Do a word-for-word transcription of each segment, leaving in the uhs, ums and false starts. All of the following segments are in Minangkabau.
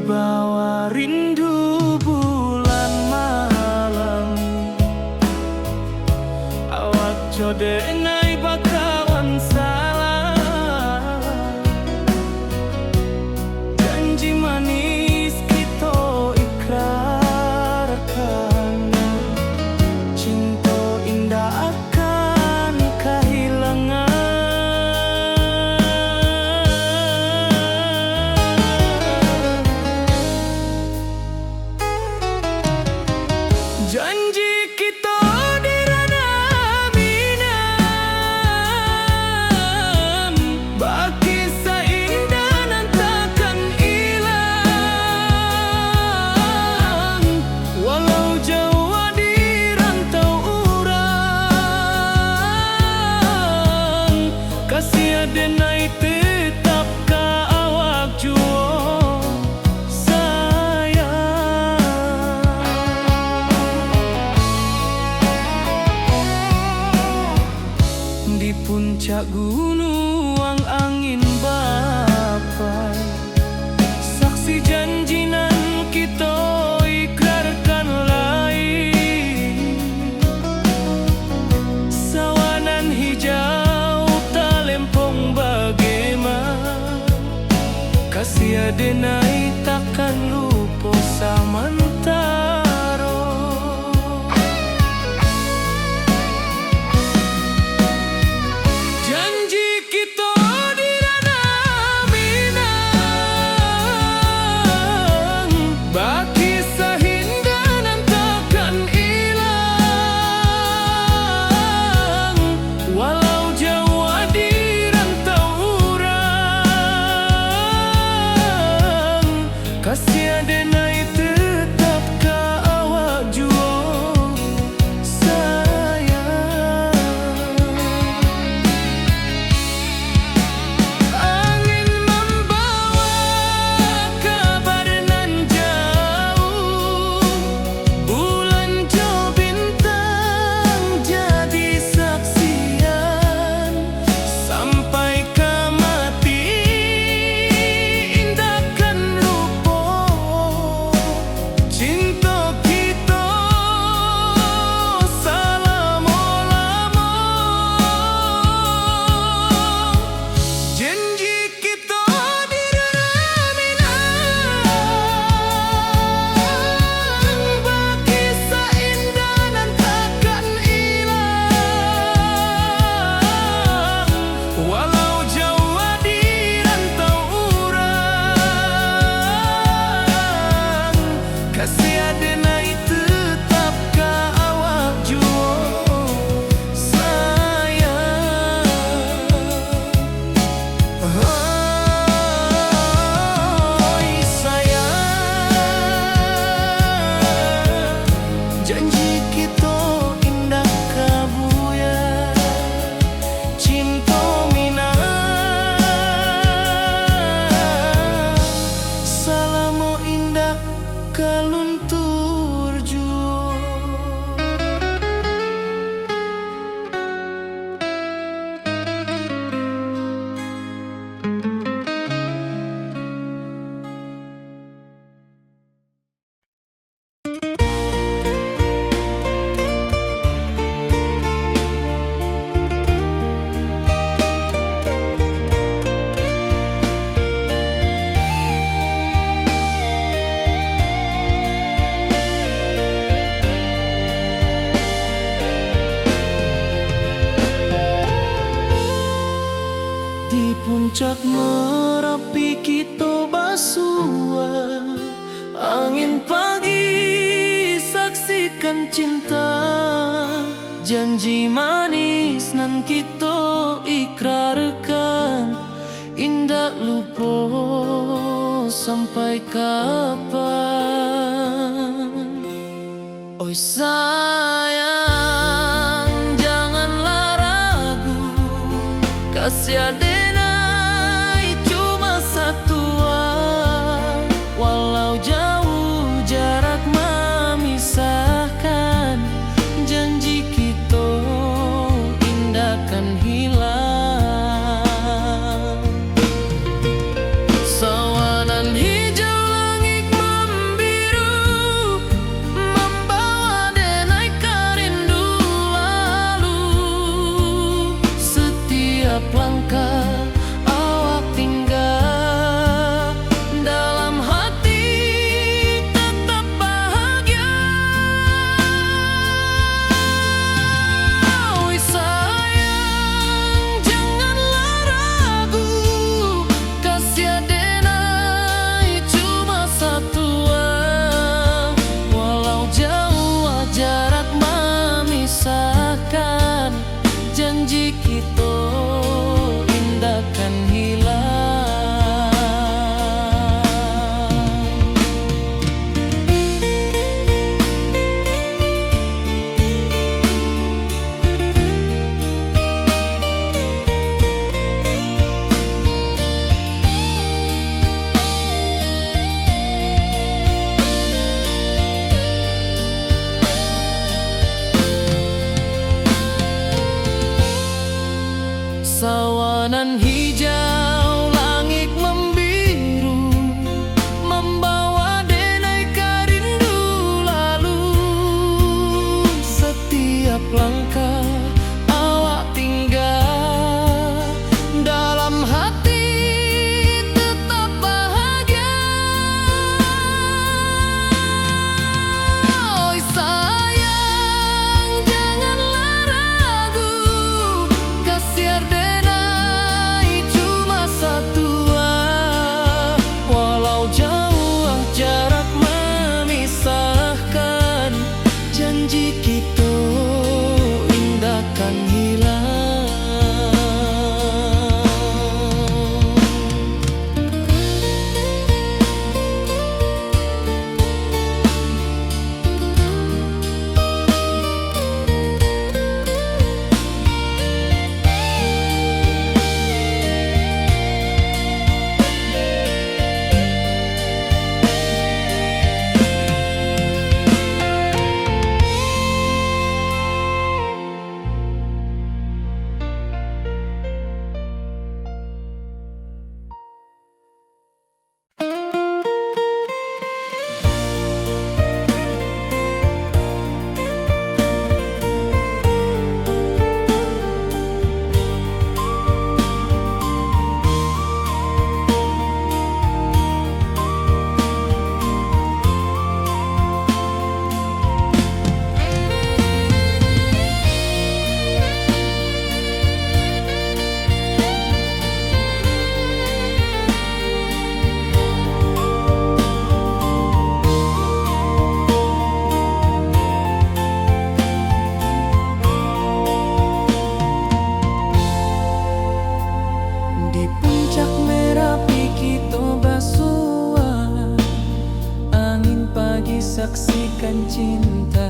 Bawa rindu bulan malam, awak co denai bakawan salam. Janji manis kito ikrarkan, cinto indak akan kahilangan. Janji kito di Ranah Minang, bakisah indah nan takkan ilang. Walau jauah di rantau urang, kasih denai tetap ka awak juo sayang. Di puncak gunuang angin bapai, saksi janji nan kito ikrarkan lai. Sawah nan hijau talempong bagema, kasih denai takkan lupo samantaro. Janji kito di Ranah Minang, bakisah indah nan takkan ilang. Walau jauah di rantau urang, kasih denai tetap ka awak juo sayang. Angin mambawa kabar nan jauah, bulan jo bintang jadi saksian. Sampai ka mati indak kan lupo, cinto kito salamo-lamo. Janji kito di Ranah Minang, bakisah indah nan takkan ilang. Walau jauah di rantau urang, kasih denai tetap ka awak juo sayang. Oi sayang, janji kito indak ka buyar. Cinto Minang salamo indak ka luntur juo. Di puncak Marapi kito basua, angin pagi saksikan cinta, janji manis nan kito ikrarkan, indak lupo sampai kapan. Oi sayang, janganlah ragu, kasih denai cuma satua. Walau jauh jarak mamisahkan, janji kito indak kan hilang. Sawanan hijau langik Hijau langik membiru, membawa denai ka rindu lalu. Setiap langkah awak tingga, dalam hati tetap bahagia. Oi sayang, janganlah ragu, kasih denai cuma satua. Walau jauah jarak memisahkan, janji kito indak kan hilang. Di puncak Merapi kito basua, angin pagi saksikan cinta.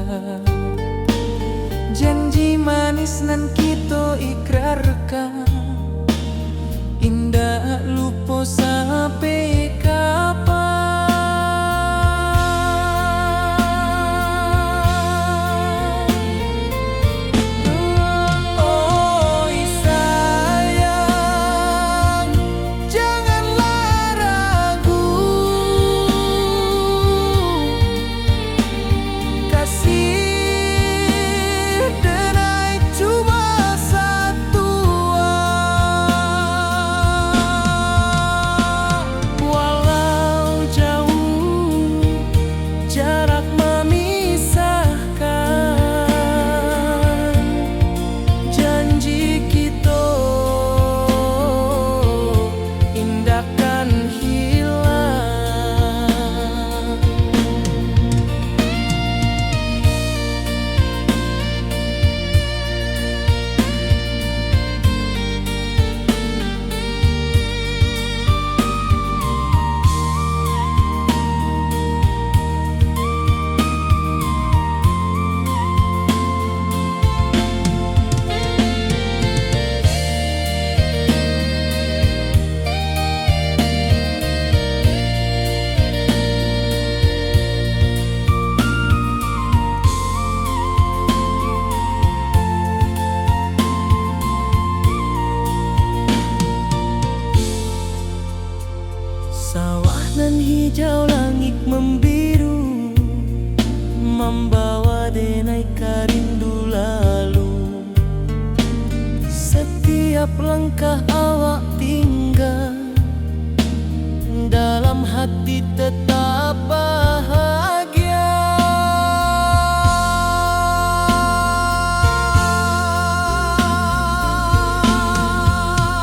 Janji manis nan kito ikrarkan, indak lupo sampai kapan. Oi sayang, janganlah ragu, kasih denai cuma satua. Walau jauh jarak memisahkan, janji kito indak kan hilang. Sawah nan hijau, langik membiru, mambawa denai ka rindu lalu. Satiap langkah awak tingga, dalam hati tetap bahagia.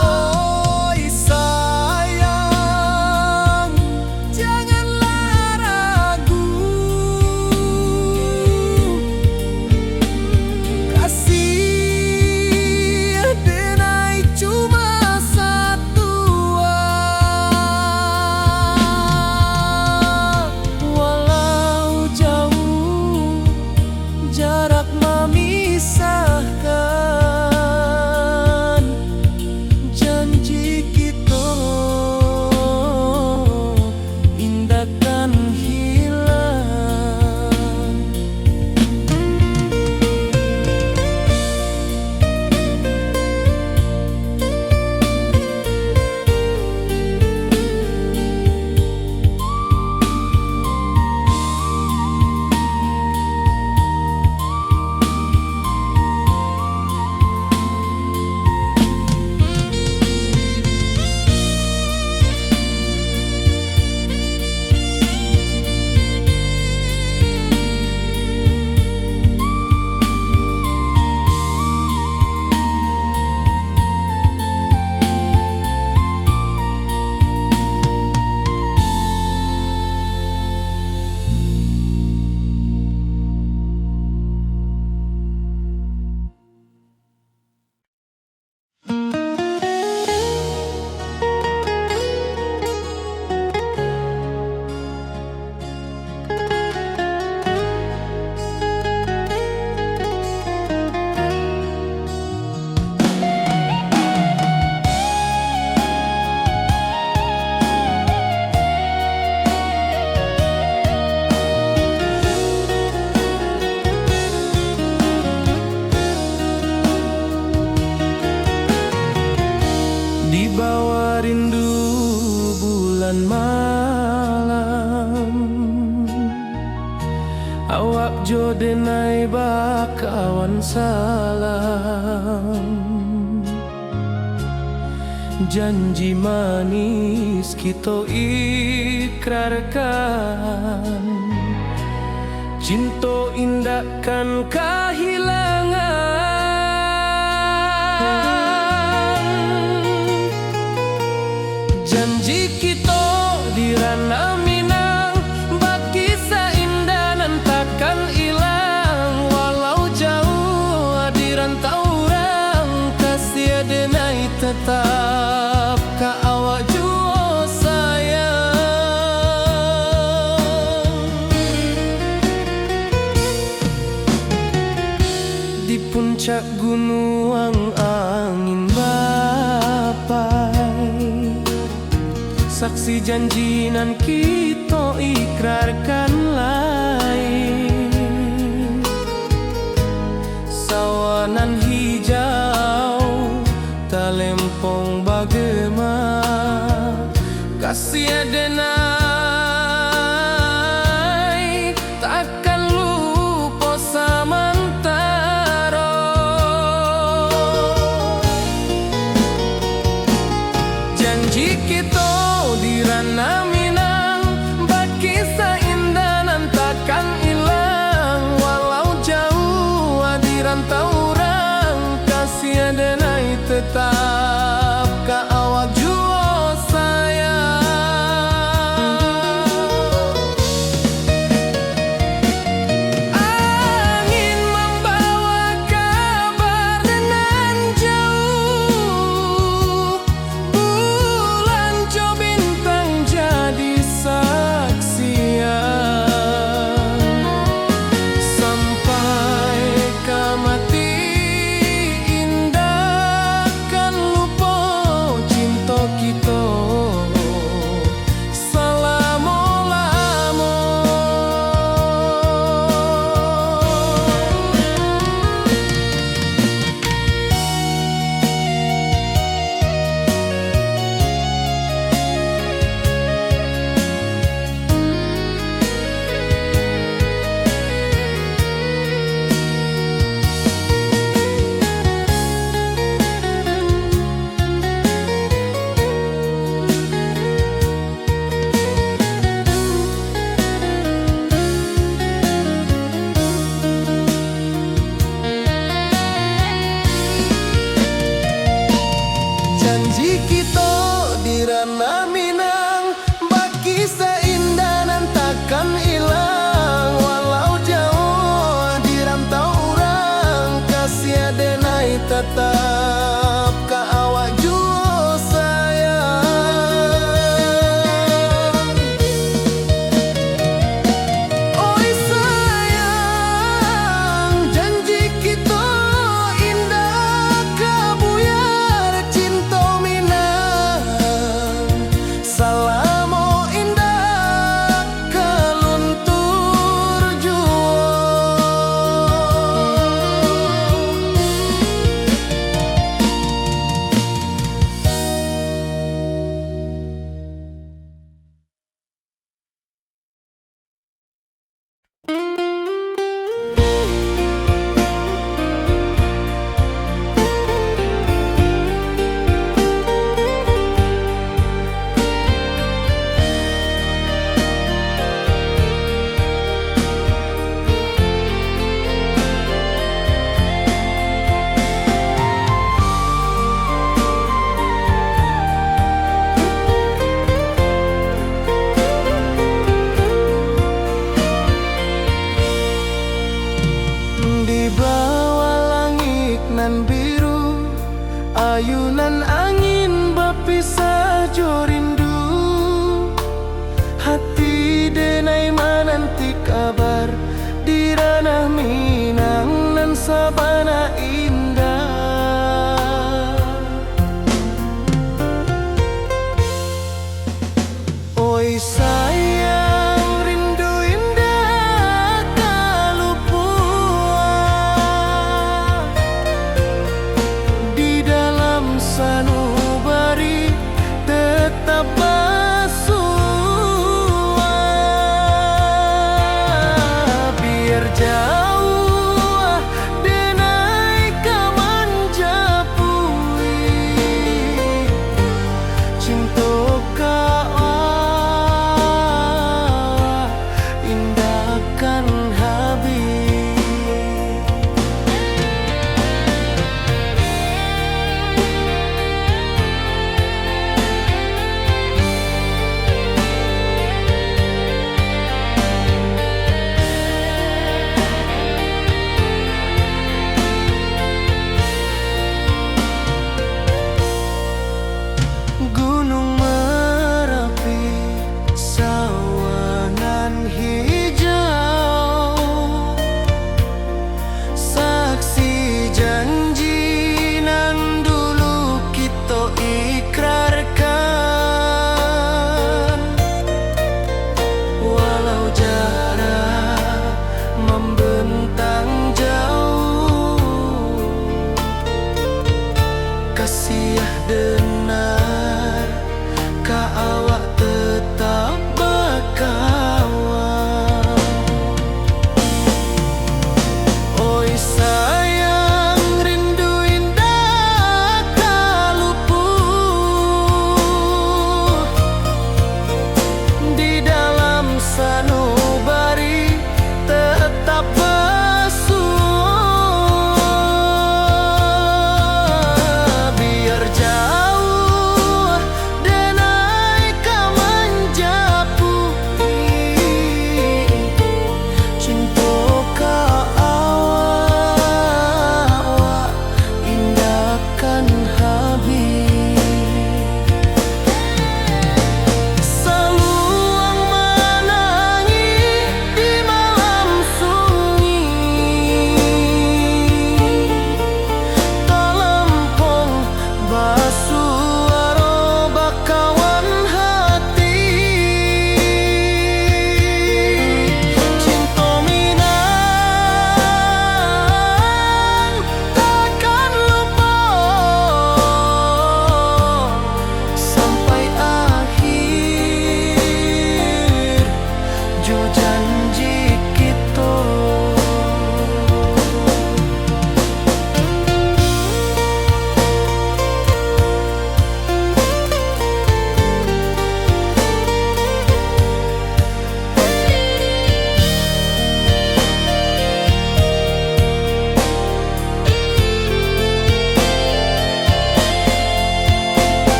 Oi sayang, janganlah ragu, kasih denai cuma satua. Jo denai bakawan salam. Janji manis kito ikrarkan, cinto indak kan kahilangan. Janji kito di Ranah Minang, bakisah indah nan takkan ilang. Walau jauah di rantau urang, kasih denai tetap ka awak juo sayang. Di puncak gunuang angin bapai, saksi janji nan kito ikrarkan lai. Sawah nan hijau, talempong bagema, kasih denai takkan lupo samantaro. Janji kito di Ranah Minang, bakisah indah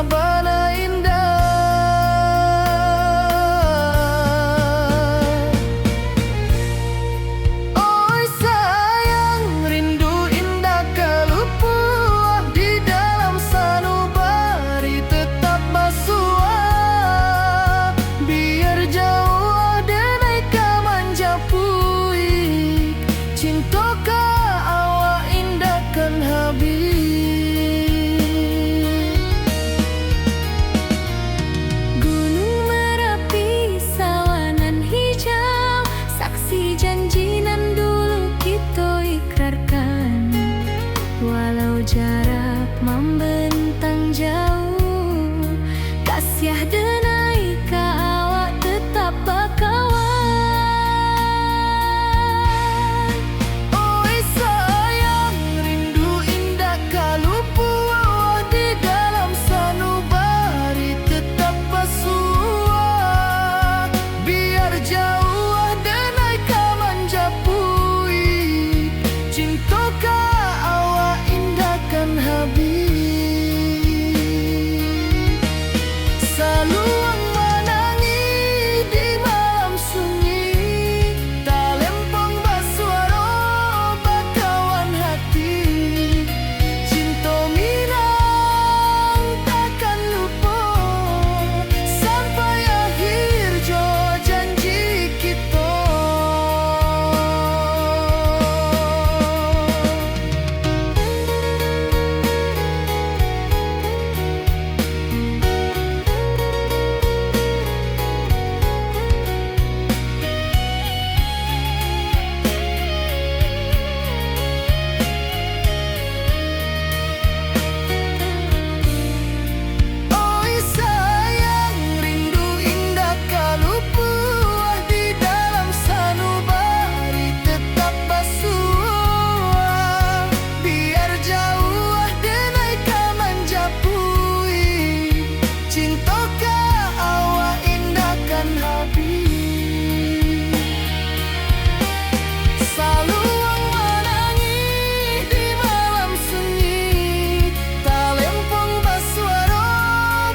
Bana indah. Oi sayang, rindu indak ka lupuah, di dalam sanubari tetap basuah. Biar jauah denai ka manjapuik, cinto ka awak indak kan habih. Gunung Marapi, sawah nan hijau, saksi janji nan dulu kito ikrarkan. Walau jarak mambentang jauh, kasiah denai ka awak tetap bakawan. Oi sayang, rindu indak ka lupuah, di dalam sanubari tetap basuah. Biar jauah denai ka manjapuik, cinto ka awak indak kan habih. Saluang manangih di malam sunyi, talempong basuaro bakawan hati. Cinto Minang takkan lupo, sampai akhir jo janji kito. Oi sayang, rindu indak ka lupuah, di dalam sanubari tetap basuah. Biar jauah denai ka manjapuik, cinto ka awak indak kan habih. Saluang manangih di malam sunyi, talempong basuaro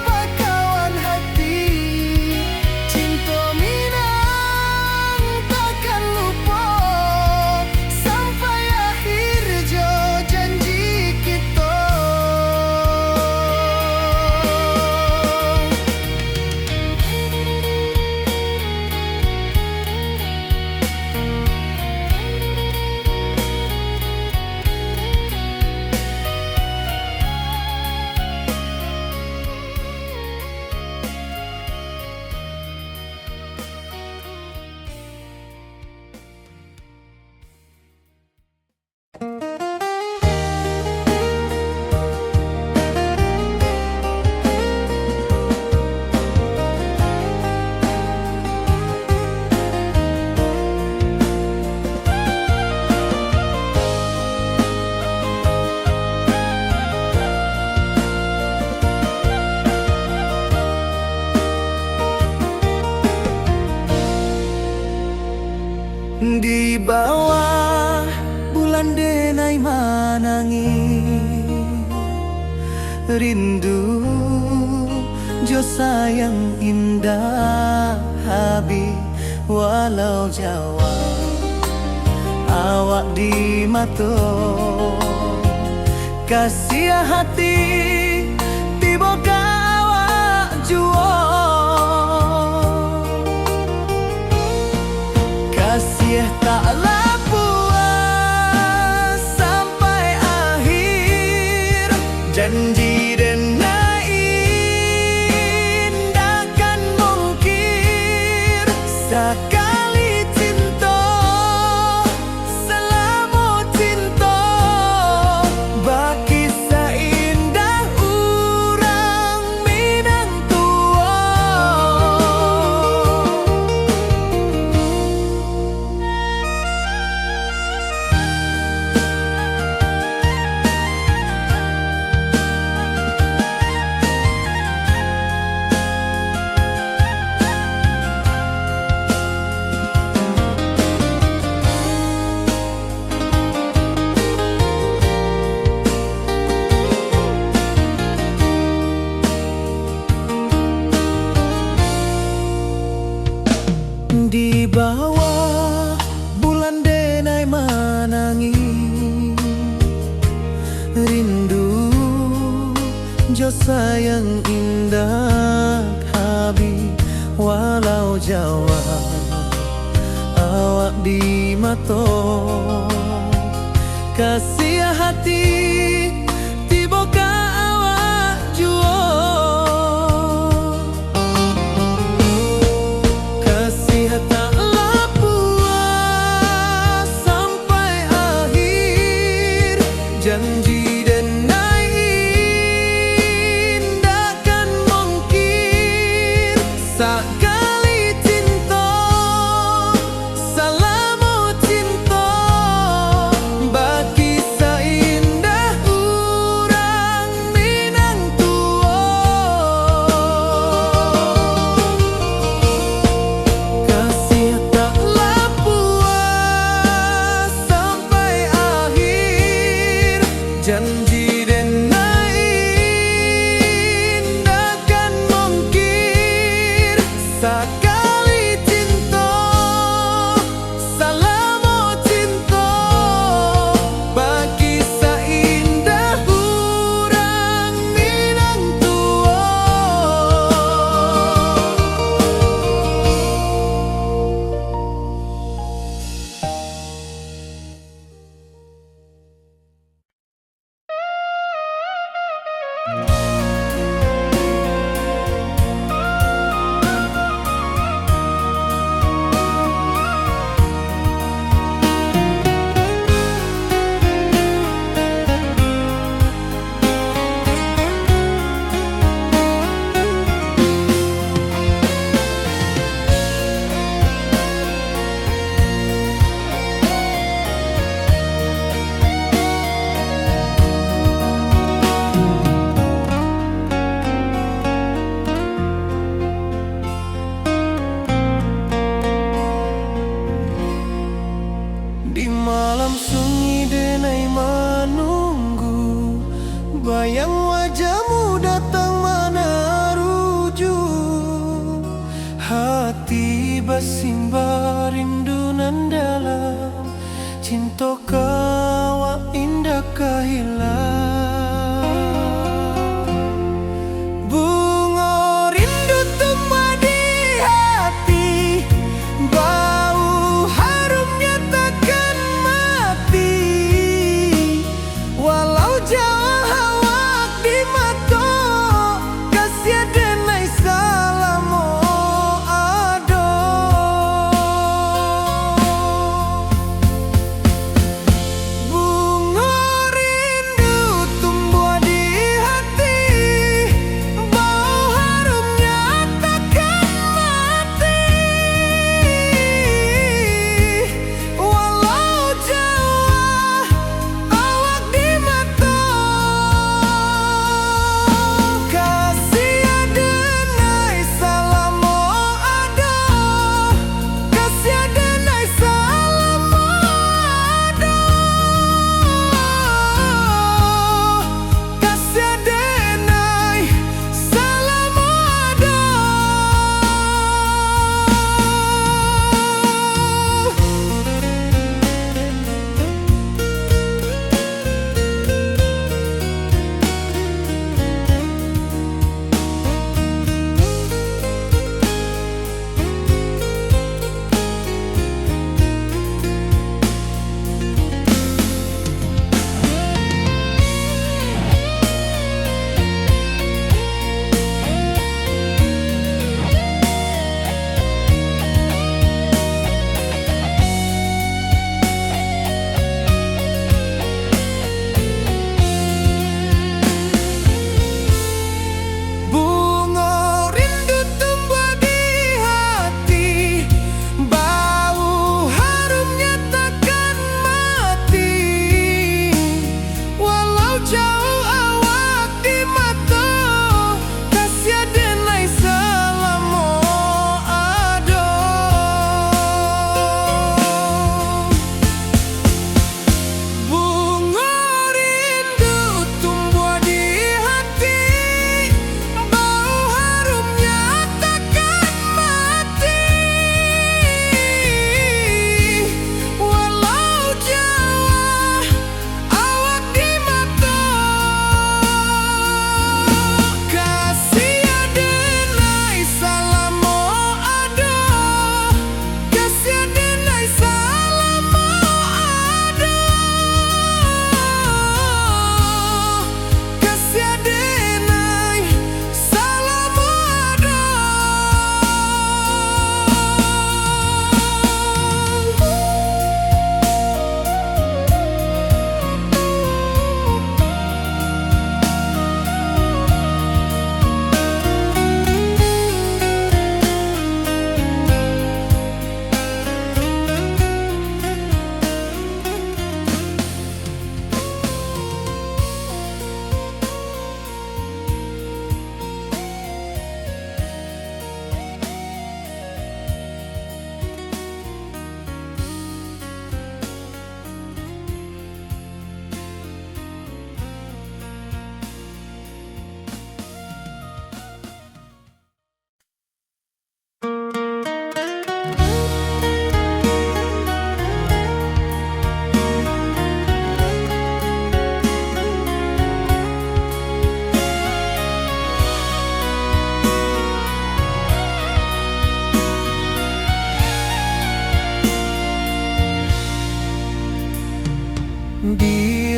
bakawan hati. Cinto Minang takkan lupo, sampai akhir jo janji kito. Di bawah bulan denai manangih, rindu jo sayang indak habih. Walau jauah awak di mato, kasiah hati tibo ka awak juo. Kasiah tak lapuah sampai akhir, janji denai indak kan mungkir. Sakali cinto, salamo cinto, bakisah indah Bawah bulan denai manangih, rindu jo sayang indak habih. Walau jauah awak di mato, kasiah hati tibo ka awak juo. Kasiah tak lah puas sampai akhir, janji denai indak kan mungkin. Sakali cinto, salamo cinto, bakisah indah.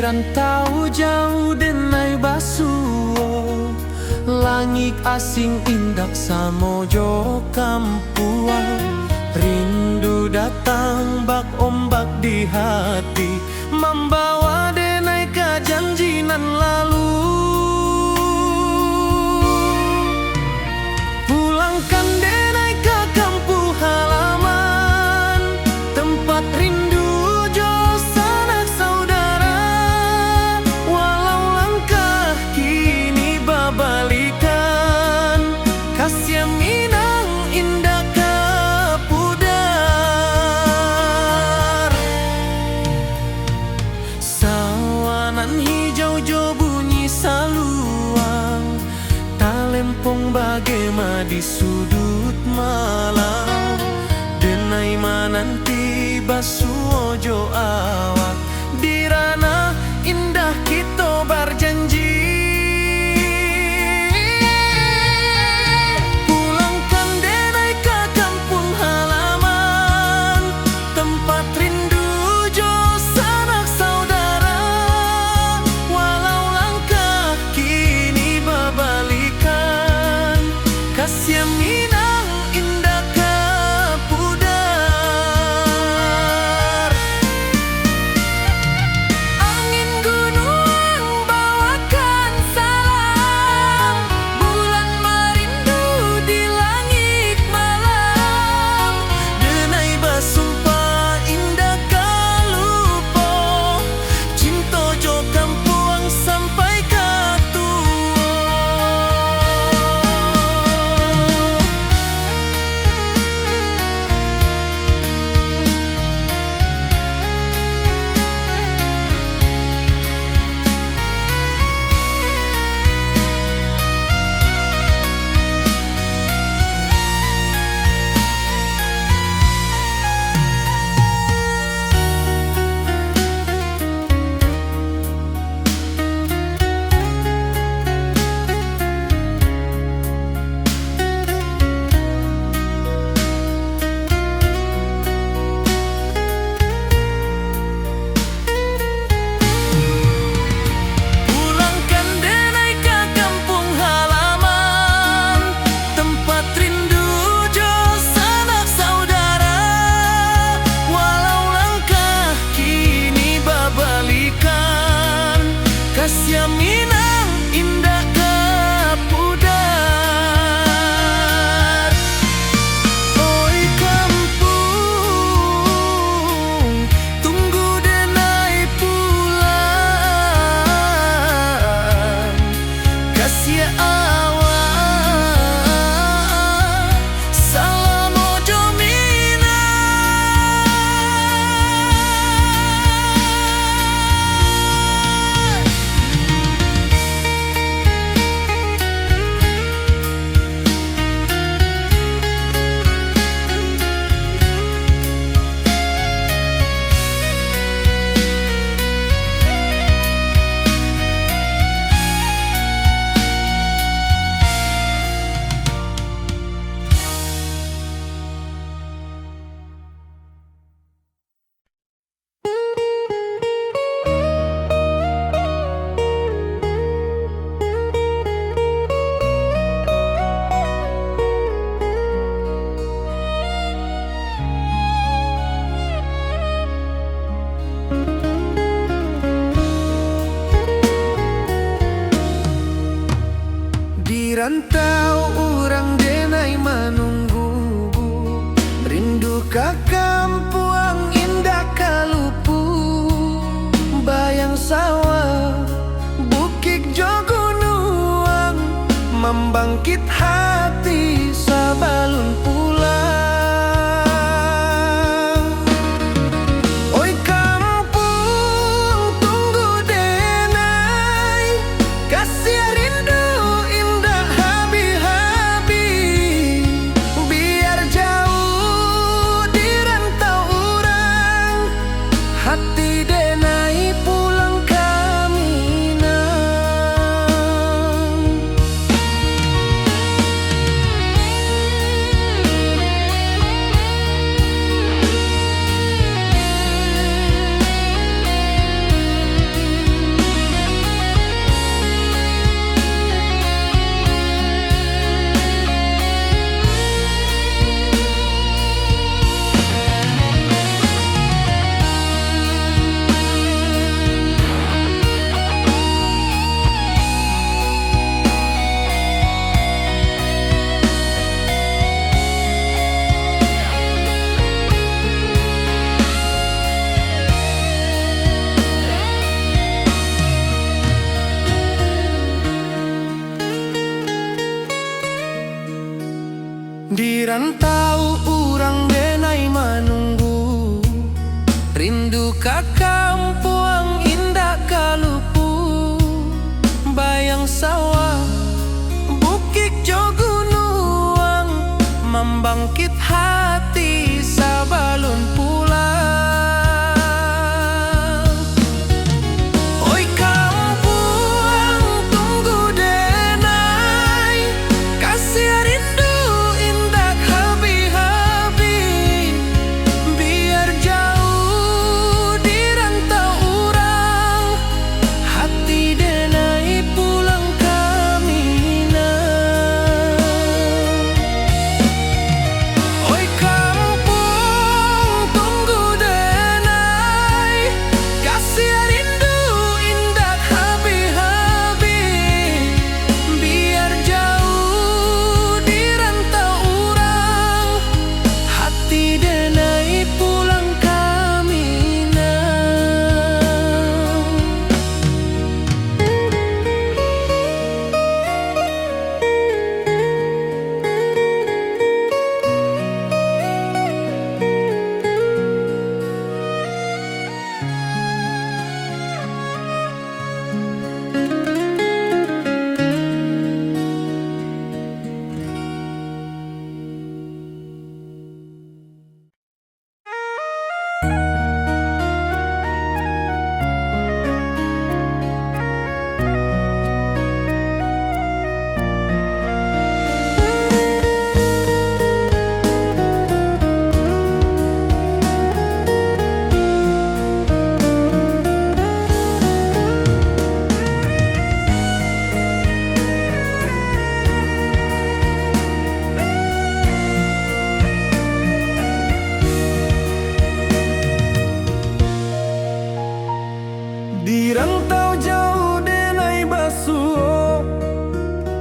Rantau jauah denai basuo, langik asing indak samo jo kampuang. Rindu datang bak ombak di hati, mambawa denai ka janji nan lalu. Pulangkan denai ka kampuang halaman, tempat rindu jo sanak saudara. Walau langkah kini babalikan, kasiah Minang indak ka pudar. Sawah nan hijau jo bunyi saluang, talempong bagema di suduik malam. Denai mananti basuo jo awak, di ranah indah kito barjanji. Pulangkan denai ka kampuang halaman, tempat rindu jo sanak saudara. Walau langkah kini babalikan, kasiah Minang indak ka pudar. Angin gunuang bawakan salam, bulan marindu di langik malam. Denai basumpah indak ka lupo, cinto jo kampuang sampai ka tuo. Pulangkan denai ka kampuang halaman, tempat rindu jo sanak saudara. Walau langkah kini babalikan, kasiah Minang indak ka pudar. Oi kampuang, tunggu denai pulang. Kasiah awak salamo jo Minang. Di rantau urang denai manunggu, rindu ka kampuang indak ka lupu. Bayang sawah, bukik jo gunuang, mambangkik hati sabalun pulang. Oi kampuang, tunggu denai, kasiah rindu indak habih-habih. Biar jauah di rantau urang, hati denai pulang ka Minang. Di rantau urang denai manunggu, rindu ka kampuang indak ka lupu. Bayang sawah, bukik jo gunuang, mambangkit hati sabalun pulang. Oi kampuang, tunggu denai, kasiah rindu indak habih-habih. Biar jauh di rantau urang, hati denai pulang ka Minang. Oi kampuang, tunggu denai, kasiah rindu indak habih-habih. Biar jauh di rantau urang, hati denai pulang ka Minang. Di rantau jauah denai basuo,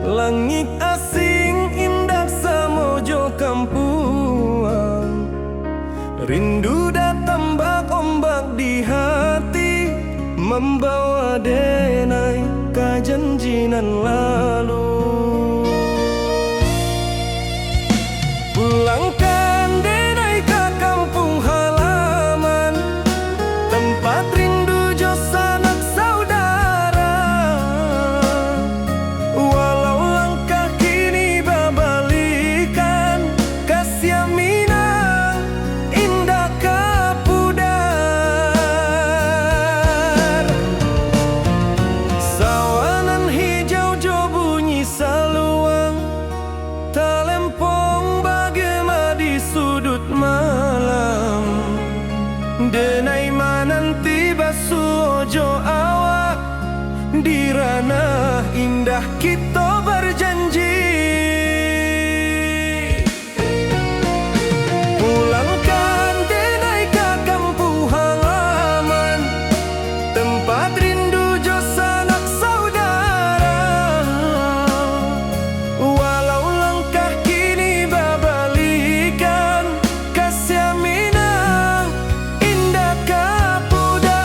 langik asing indak samo jo kampuang. Rindu datang bak ombak di hati, mambawa denai ka janji nan lalu. Pulangkan denai ka kampuang halaman, tampat rindu jo sanak saudara. Walau langkah kini babalikan, kasiah Minang indak ka pudar. Sawah nan hijau jo bunyi saluang, talempong bagema di suduik malam. Denai mananti basuo jo awak, di ranah indah kito bajanji. Pulangkan denai ka kampuang halaman, tampat rindu jo sanak saudara. Walau langkah kini babalikan, kasiah Minang indak ka pudar.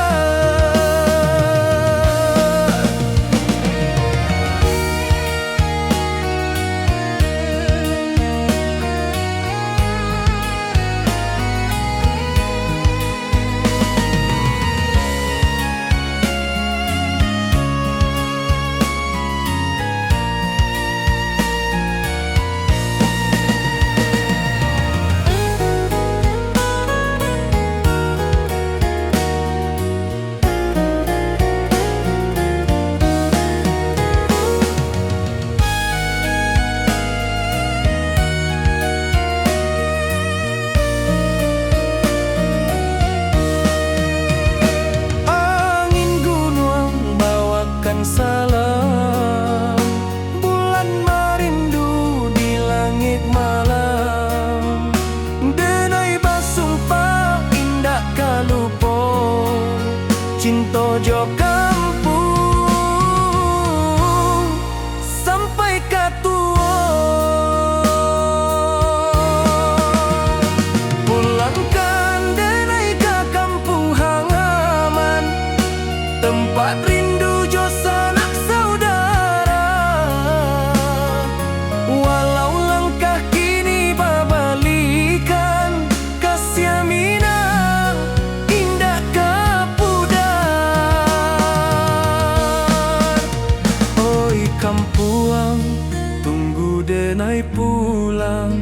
Pulang,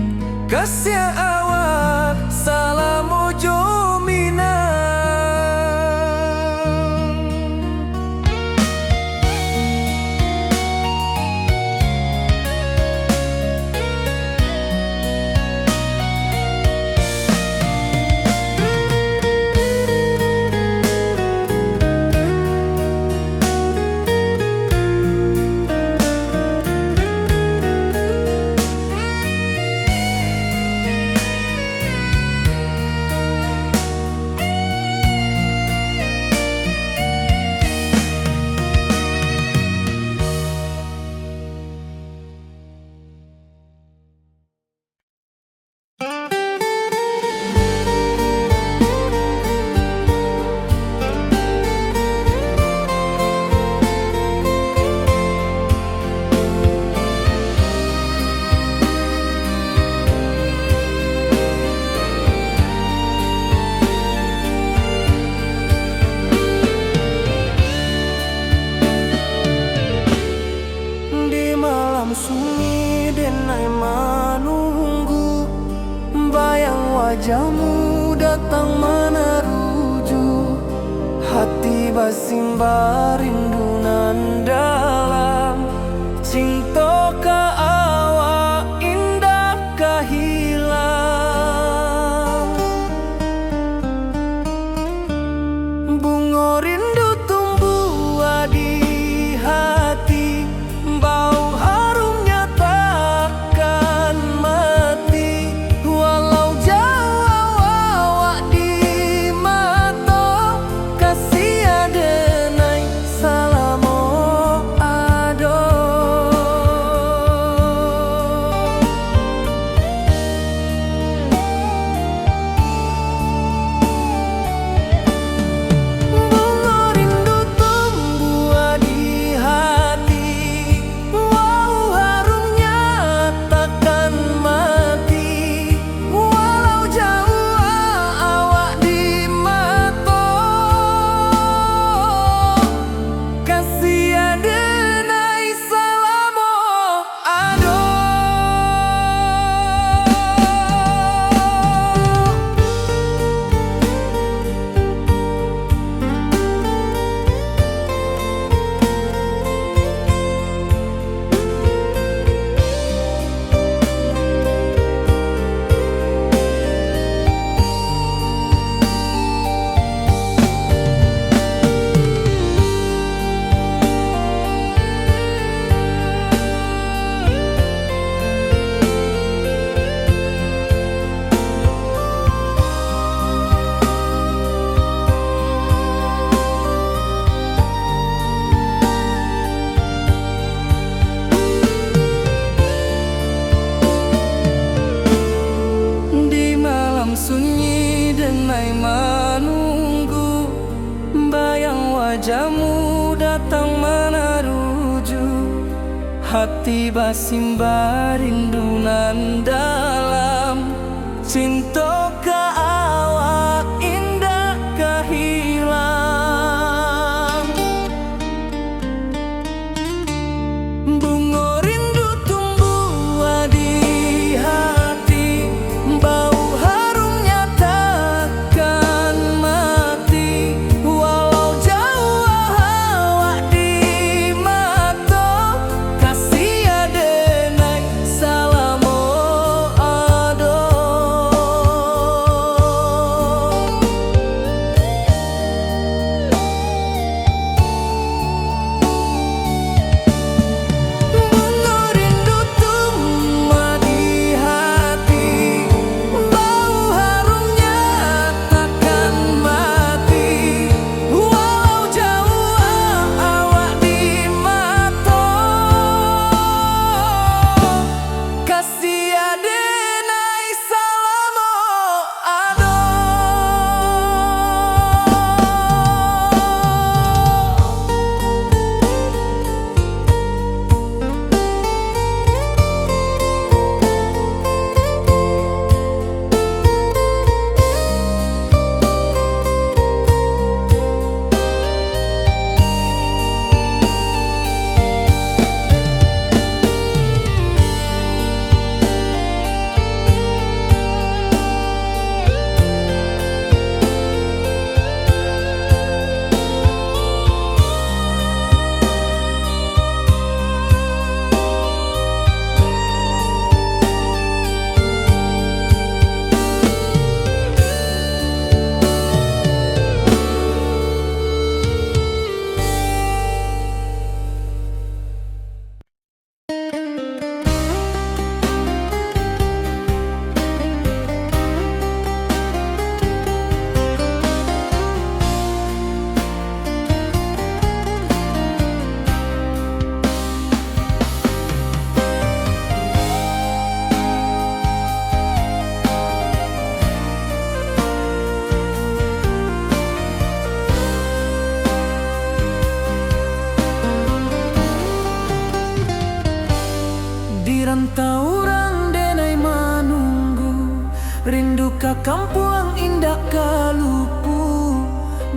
kasiah awak salamo jo Minang. Di malam sunyi denai manunggu, bayang wajahmu datang manaruju. Hati basimba rindu nan dalam, cinto ka awak indak ka hilang. Bungo rindu tumbuah di hati, bau harumnya takkan mati. Walau jauah awak di mato, kasiah denai salamo ado. Bungo rindu tumbuah di hati, wau harumnya takkan mati. Walau jauah awak di mato, kasiah denai salamo ado. Di malam sunyi denai manunggu, bayang wajahmu datang manaruju. Hati basimba rindu nan dalam, cinto ka awak indak ka hilang. Bungo rindu tumbuah di hati, bau harumnya takkan mati. Walau jauah awak di mato, kasiah denai salamo ado. Bungo rindu tumbuah di hati, bau harumnya takkan mati. Walau jauah awak di mato, kasiah denai salamo ado. Ka kampuang indak ka lupo,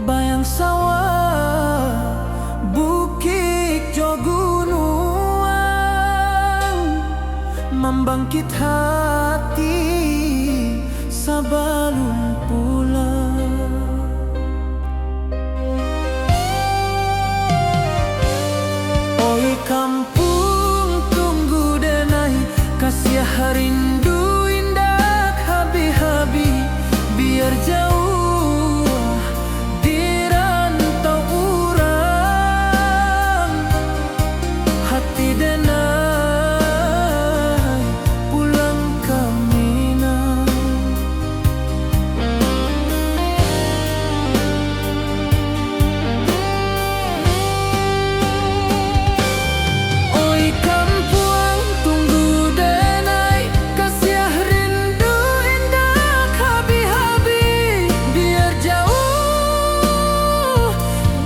bayang sawah, bukik jo gunuang, mambangkik hati sabalun pulang. Oi kampuang, tunggu denai, kasiah rindu indak habih-habih, biar jauah di rantau urang, hati denai pulang ka Minang. Oi kampuang, tunggu denai, kasiah rindu indak habih-habih, biar jauah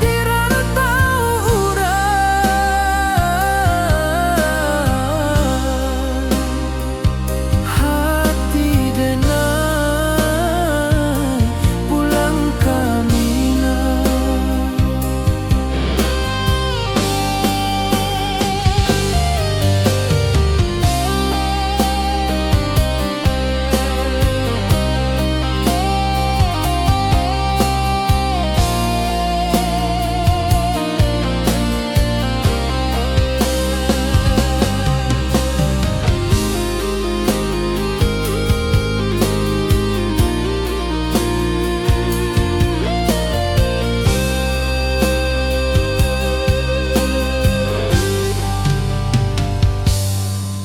di rantau urang, hati denai pulang ka Minang.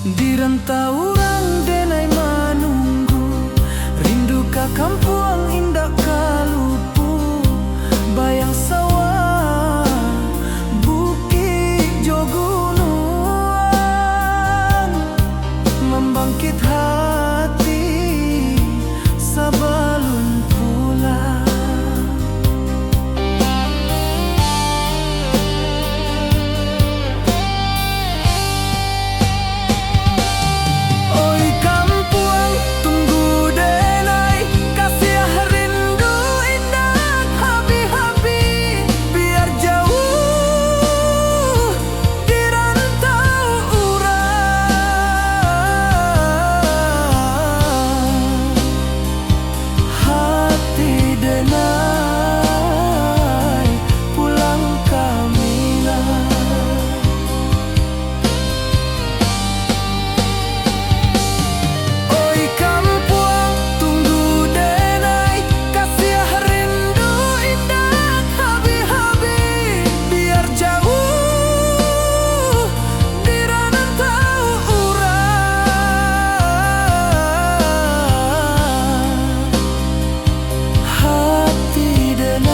Di rantau urang denai manunggu, rindu ka kampuang indak ka lupo, bayang sawah, bukik jo gunuang, mambangkik hati sabalun pulang. Oi kampuang, tunggu denai, kasiah rindu indak habih-habih, biar jauah di rantau urang, hati denai pulang ka Minang. Oi kampuang, tunggu denai, kasiah rindu indak habih-habih, biar jauah di rantau urang, hati denai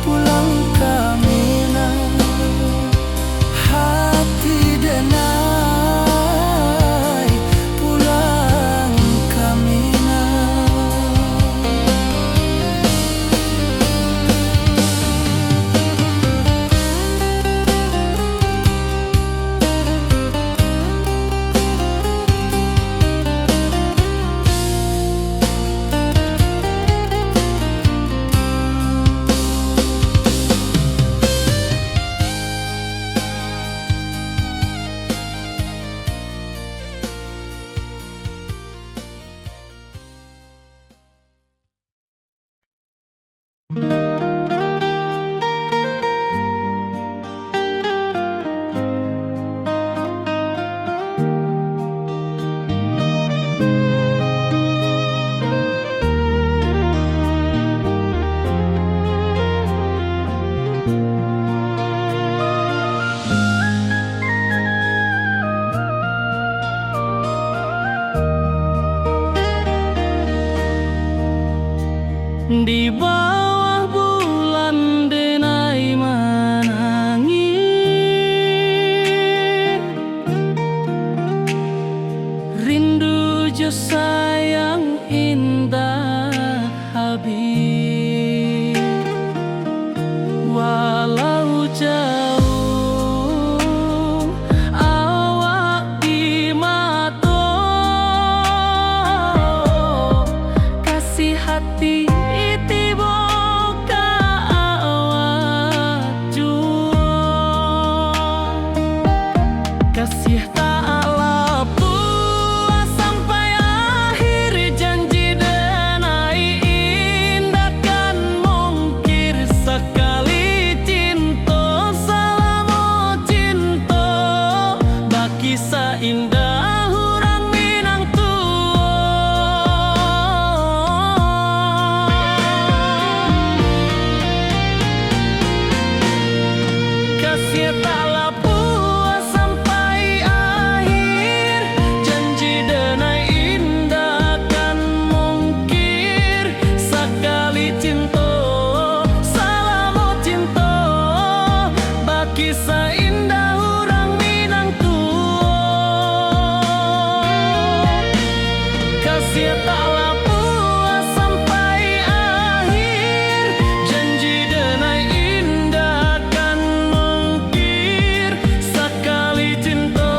pulang ka Minang, hati denai pulang ka Minang. Di bawah bulan denai manangih, rindu jo sayang indak habih. Walau jauah awak di mato, Indah urang Minang tuo. Kasiah tak lapuah sampai akhir, janji denai indak kan mungkir. Sakali cinto, salamo cinto, bakisah indah urang Minang tuo. Kasiah tak lapuah sampai akhir, janji denai indak kan mungkir. Sakali cinto,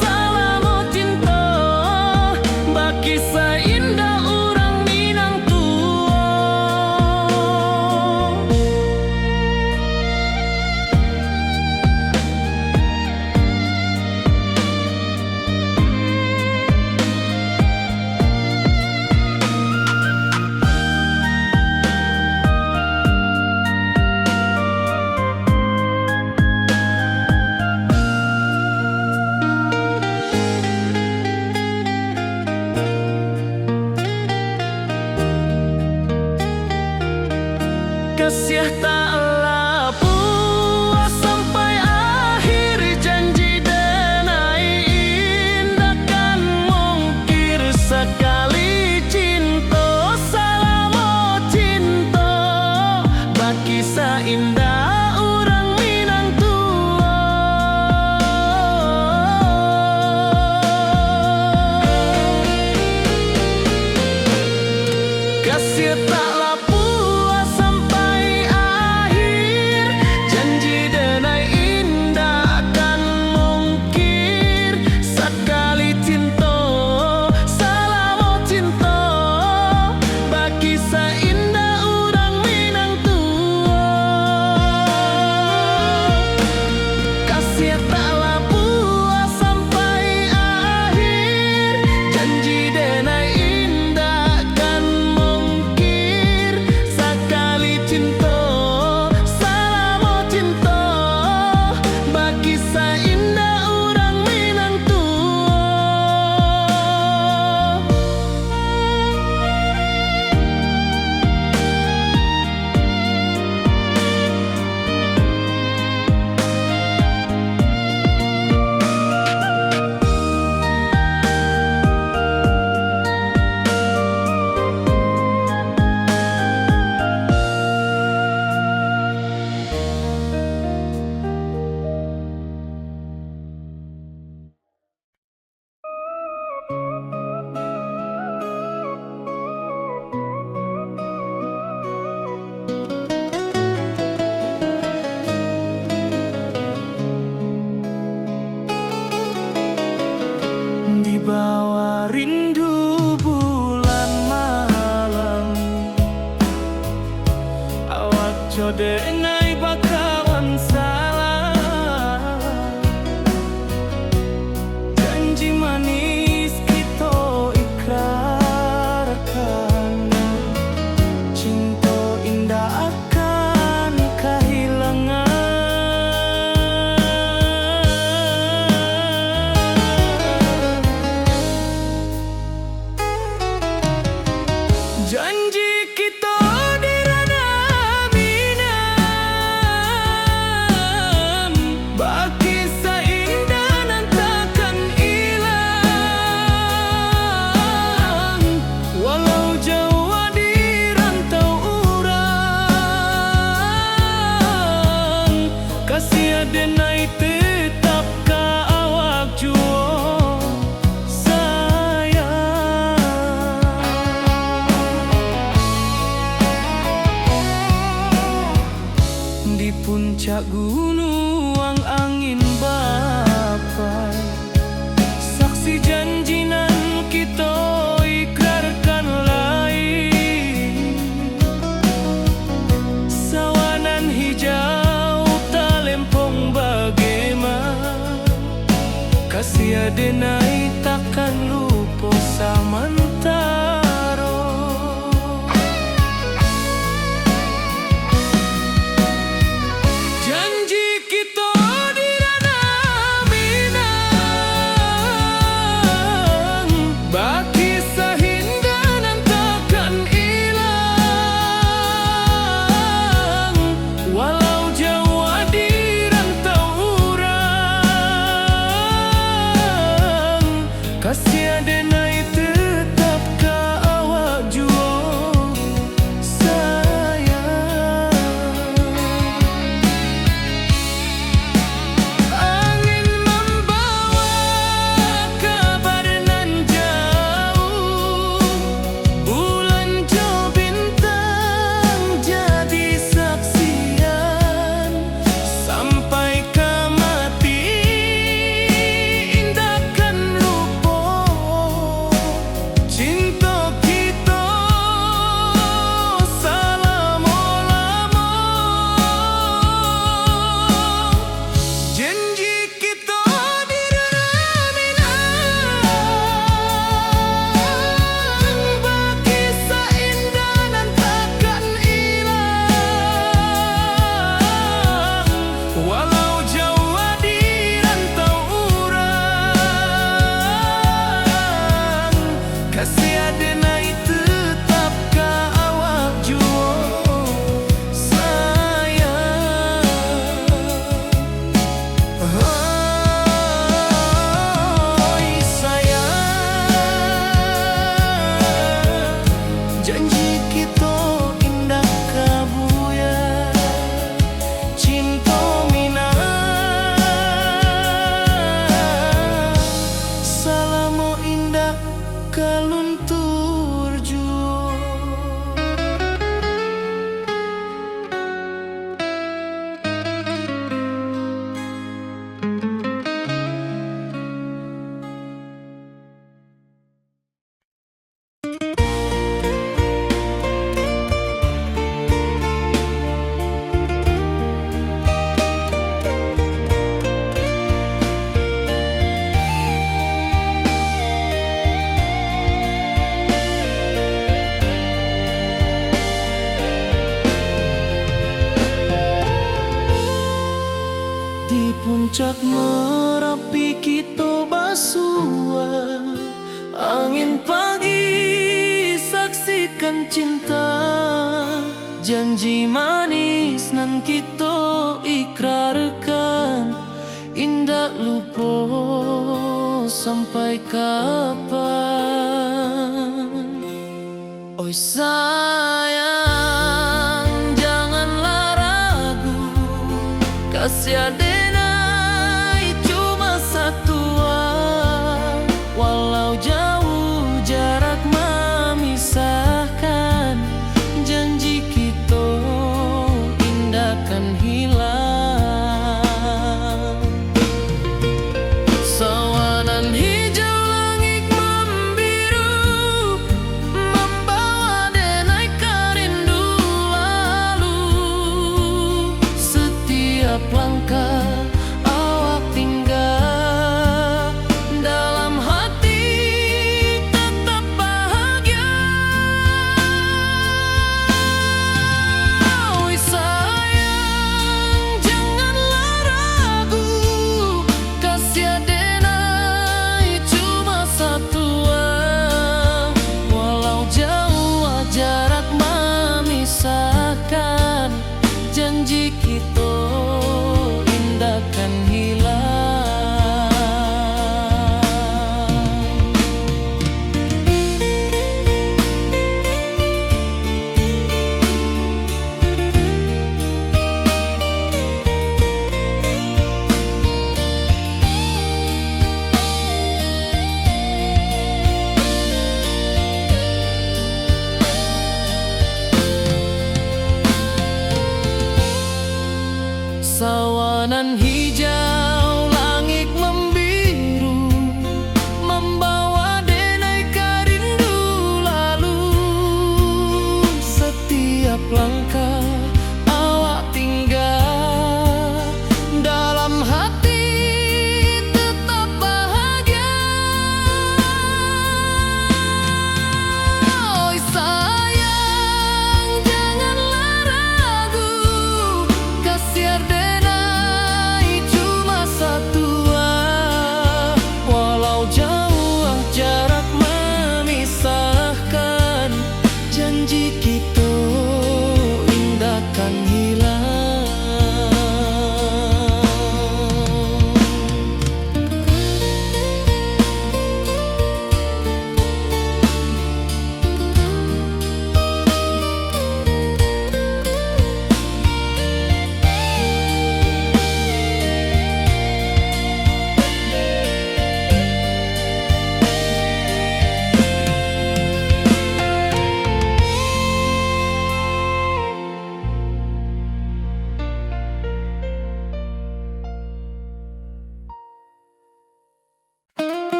salamo cinto, bakisah indah urang Minang tuo. Kasiah tak lapuah sampai akhir, janji denai indak kan mungkir. Sakali cinto, salamo cinto, bakisah indah urang Minang tuo. Kasiah tak lapuah sampai akhir, janji denai indak kan mungkir. Sakali cinto, salamo cinto, bakisah indah urang Minang tuo. Kasiah tak lapuah sampai akhir, janji denai indak kan mungkir. Sakali cinto, salamo cinto, bakisah indah urang Minang tuo. Di bawah rindu bulan malam, awak jo denai bakawan salam. Janji manis kito ikrarkan, cinto indak akan kahilangan. Janji kito di ranah Minang, bakisah indah nan takkan ilang. Walau jauah di rantau urang, kasiah denai tetap ka awak juo sayang. Di puncak gunuang angin bapai, saksi janji nan kito ikrarkan lai. Sawah nan hijau talempong bagema, kasiah denai takkan lupo samantaro. Janji kito di ranah Minang, Marapi kito basua, angin pagi saksikan cinta, janji manis nan kito ikrarkan, indak lupo sampai kapan. Oi sayang, janganlah ragu, kasih adenai cuma satua. Walau jauh jarak mamisahkan, janji kito indak kan hilang. Sawanan hijau langik mambiru, mambawa denai ka rindu lalu. Setiap langkah awak tingga, dalam hati tetap bahagia. Oi sayang, janganlah ragu, kasih adenai cuma satua. Walau jauh jarak mamisahkan, janji kito indak kan hilang. Sawanan hijau langik mambiru, mambawa denai ka rindu lalu. Setiap langkah awak tingga, dalam hati tetap bahagia. Oi sayang, janganlah ragu, kasih adenai cuma satua. Walau jauh jarak mamisahkan, janji kito indak kan hilang.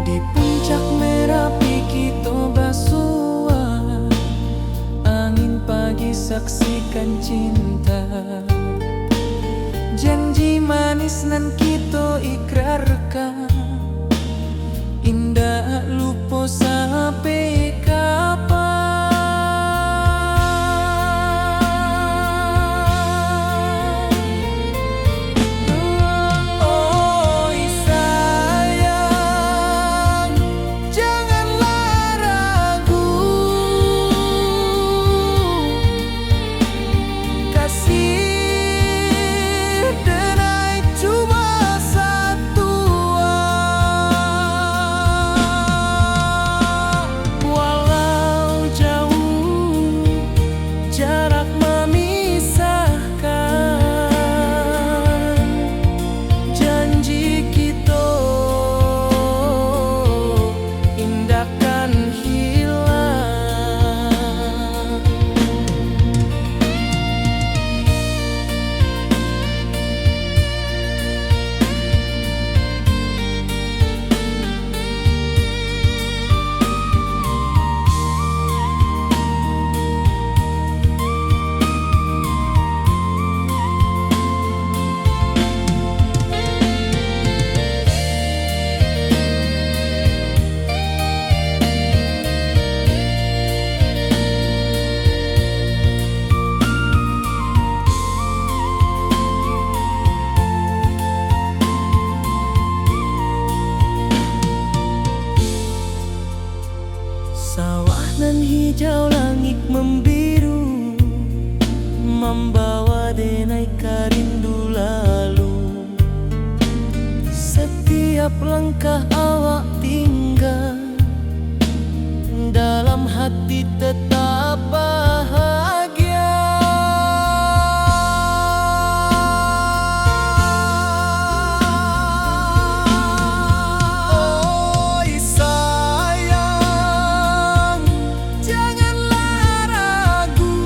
Di puncak Merapi kito basua, angin pagi saksikan cinta. Janji manis nan kito ikrarkan, indak lupo sampai kapan. Oi sayang, janganlah ragu, kasih denai cuma satua. Hijau langik membiru, mambawa denai ka rindu lalu. Setiap langkah awak tingga, dalam hati tetap bahagia. Oi sayang, janganlah ragu.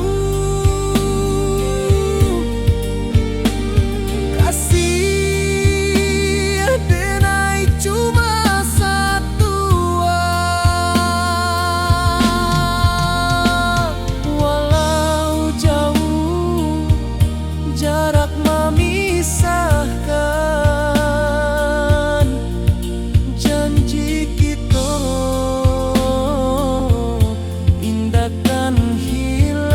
Kasih denai cuma satu, ah. Walau jauh jarak mamisahkan, janji kito indak kan hilang.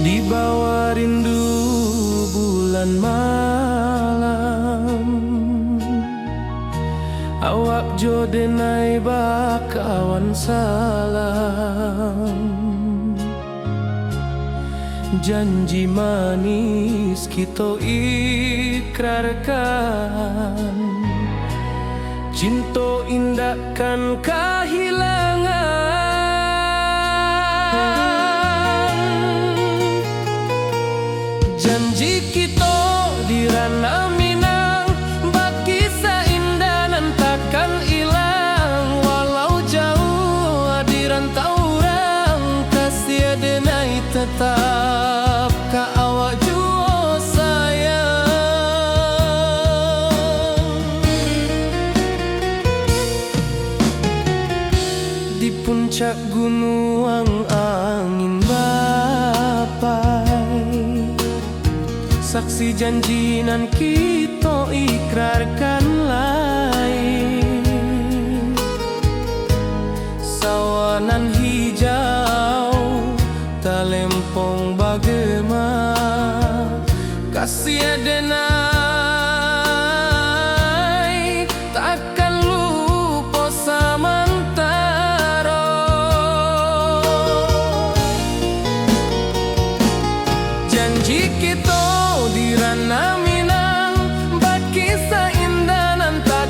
Di bawah rindu bulan malam, awak jo denai bakawan salam. Janji manis kito ikrarkan, cinto indak kan kahilangan. Janji kito di Ranah Minang, bakisah indah nan takkan ilang. Walau jauah di rantau urang, kasih denai tetap ka awak juo sayang. Di puncak gunuang angin bapai, saksi janji nan kito ikrarkan lai. Sawah nan hijau, talempong bagema, kasih denai takkan lupo samantaro. Janji kito di Ranah Minang, bakisah indah nan tak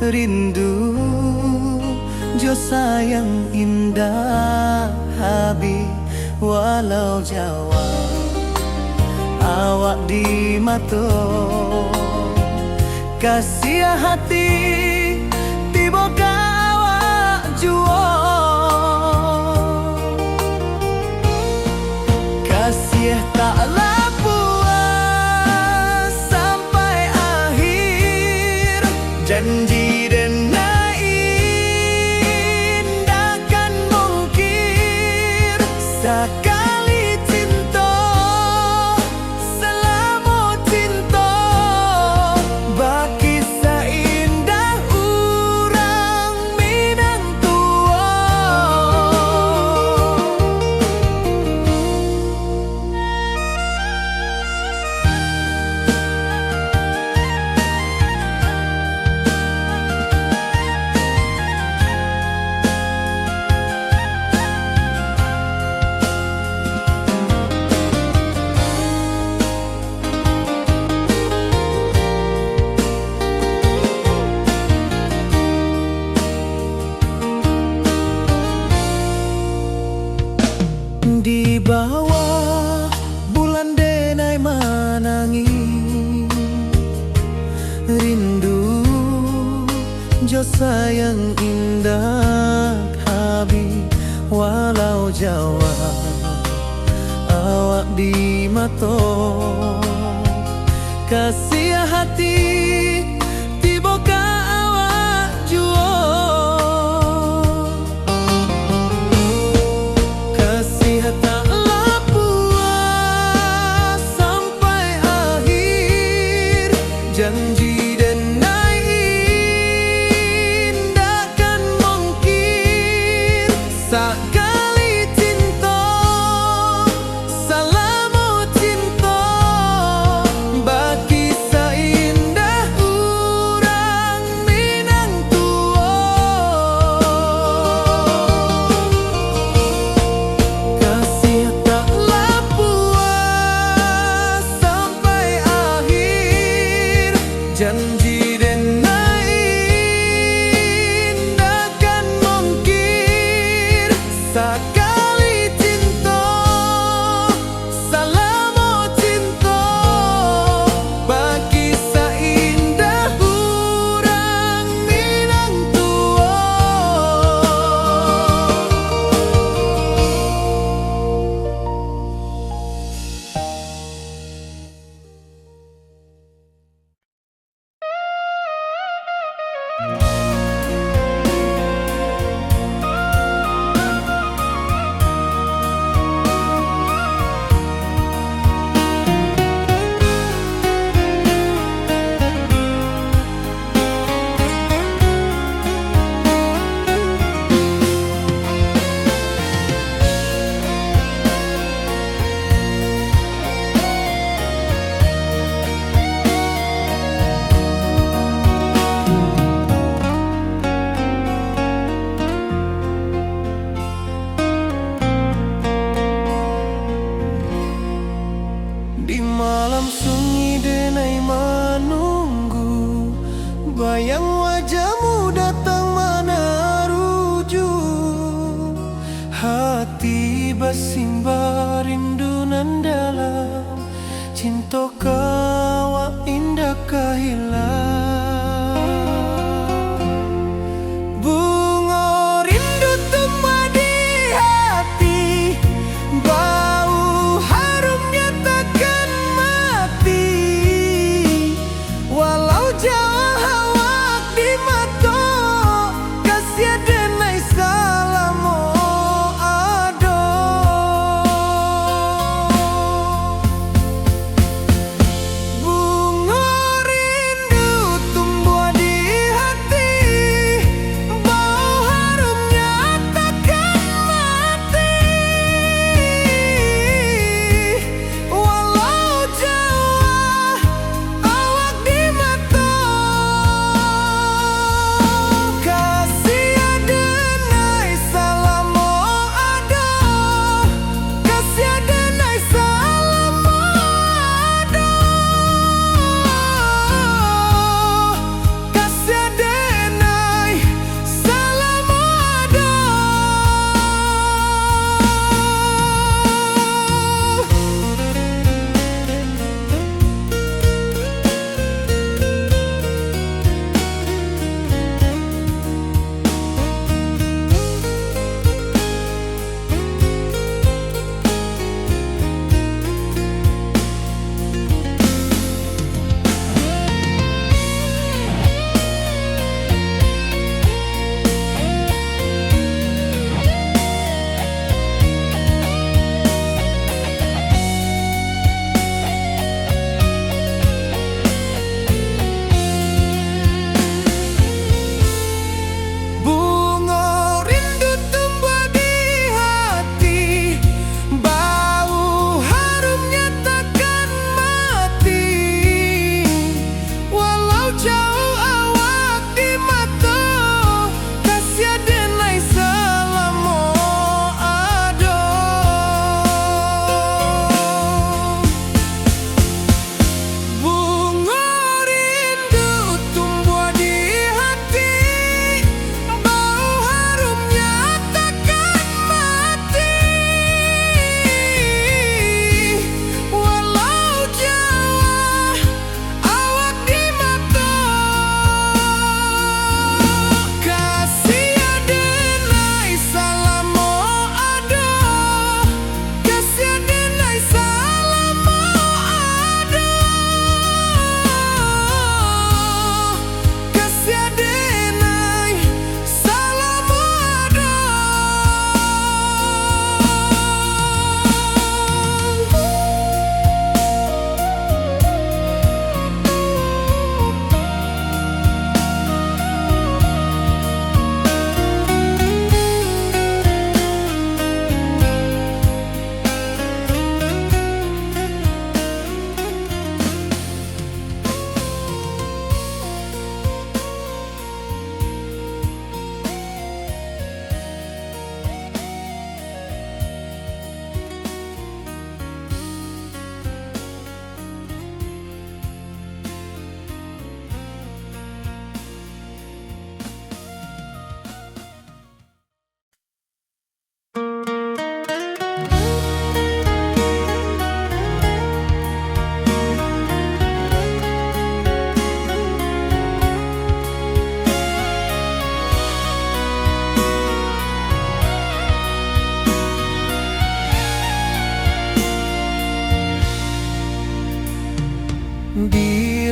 Rindu jo sayang indak habih, walau jauah awak di mato. Kasiah hati tibo ka awak juo. Kasiah tak lah puas sampai akhir, janji denai indak kan mungkir. Sakali cinto, salamo cinto, bakisah indah urang Minang tuo. Di bawah bulan denai manangih, rindu jo sayang indak habih, walau jauah awak di mato. Kasiah hati tibo ka awak juo. Kasiah tak lah puas sampai akhir, janji denai indak kan mungkir. Sakali cinto, salamo cinto, bakisah indah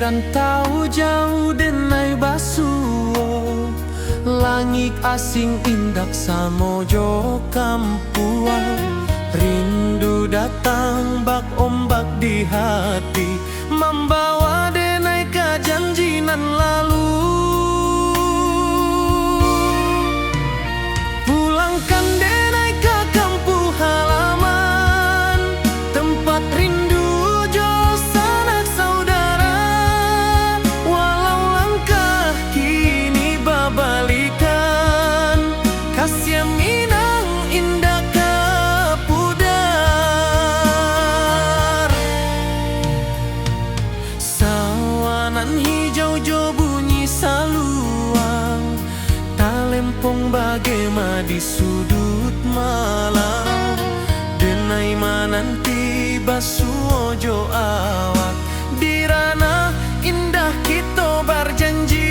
Rantau jauah denai basuo, langik asing indak samo jo kampuang. Rindu datang bak ombak di hati, mambawa denai ka janji nan lalu. Pulangkan denai ka kampuang halaman, tempat rindu jo sanak saudara. Walau langkah kini babalikan, kasiah Minang indak ka pudar. Sawanan hijau jo bunyi saluang, talempong bagema di suduik malam. Denai mananti basuo jo awak, di ranah indah kito barjanji.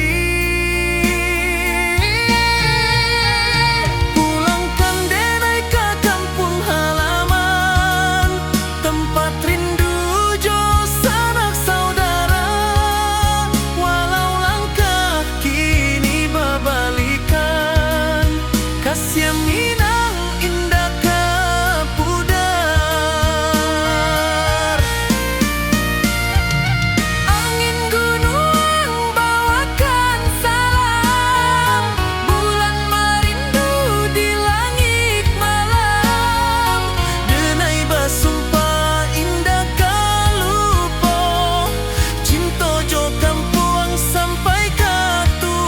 Pulangkan denai ka kampuang halaman, tempat rindu jo sanak saudara. Walau langkah kini babalikan, kasiah Minang indak ka pudar. Angin gunuang bawakan salam, bulan marindu di langik malam. Denai basumpah indak ka lupo, cinto jo kampuang sampai ka tuo.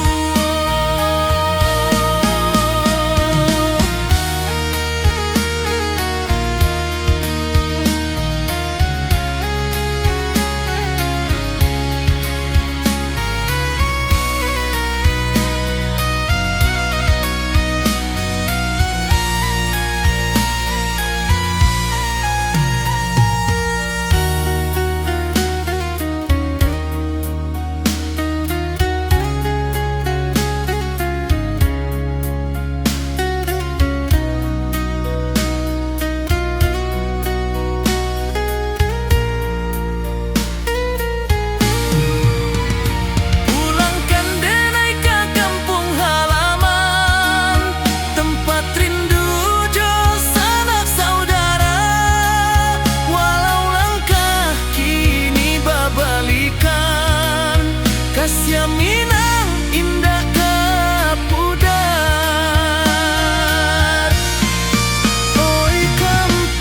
Pulangkan denai ka kampuang halaman, tempat rindu jo sanak saudara. Walau langkah kini babalikan, kasiah Minang indak ka pudar. Oi kampuang,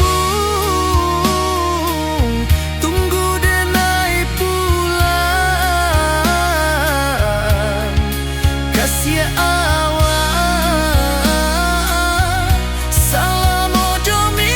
tunggu denai pulang. Kasiah awak salamo jo Minang.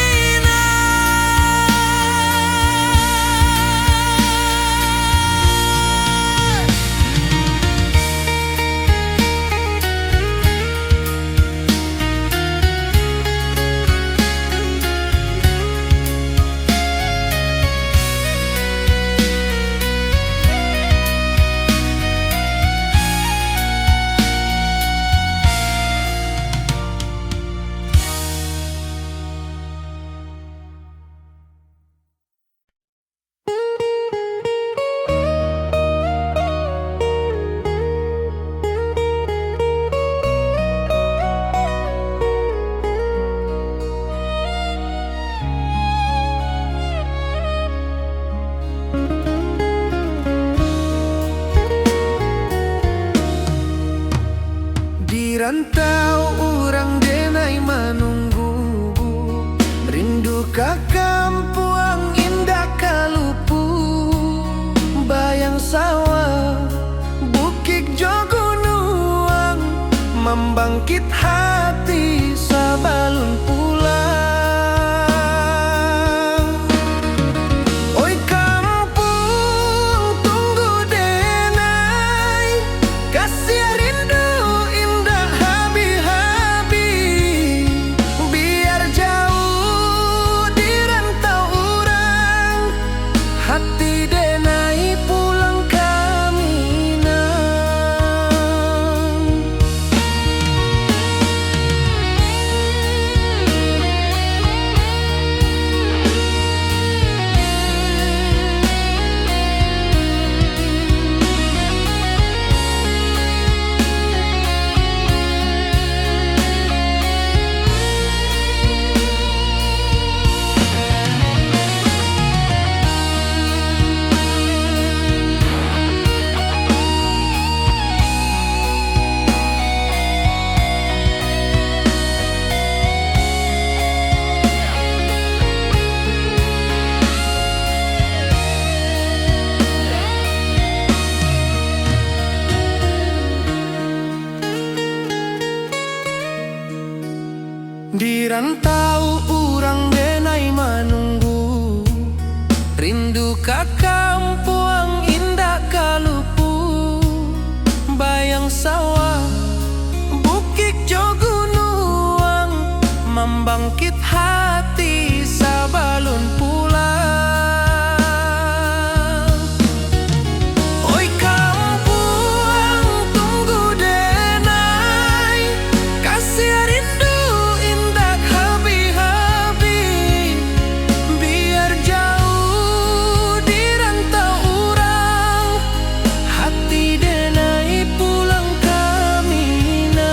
Di rantau urang denai manunggu, rindu ka kampuang indak ka lupu. Bayang sawah, bukik jo gunuang, mambangkit hati sabalun pulang. Oi kampuang, tunggu denai, kasiah rindu indak habih-habih. Biar jauah di rantau urang, hati denai pulang ka Minang. Di rantau urang denai manunggu, rindu ka kampuang indak ka lupu. Bayang sawah, bukik jo gunuang, mambangkit hati sabalun pulang. Oi kampuang, tunggu denai, kasiah rindu indak habih-habih. Biar jauh di rantau urang, hati denai pulang ka Minang.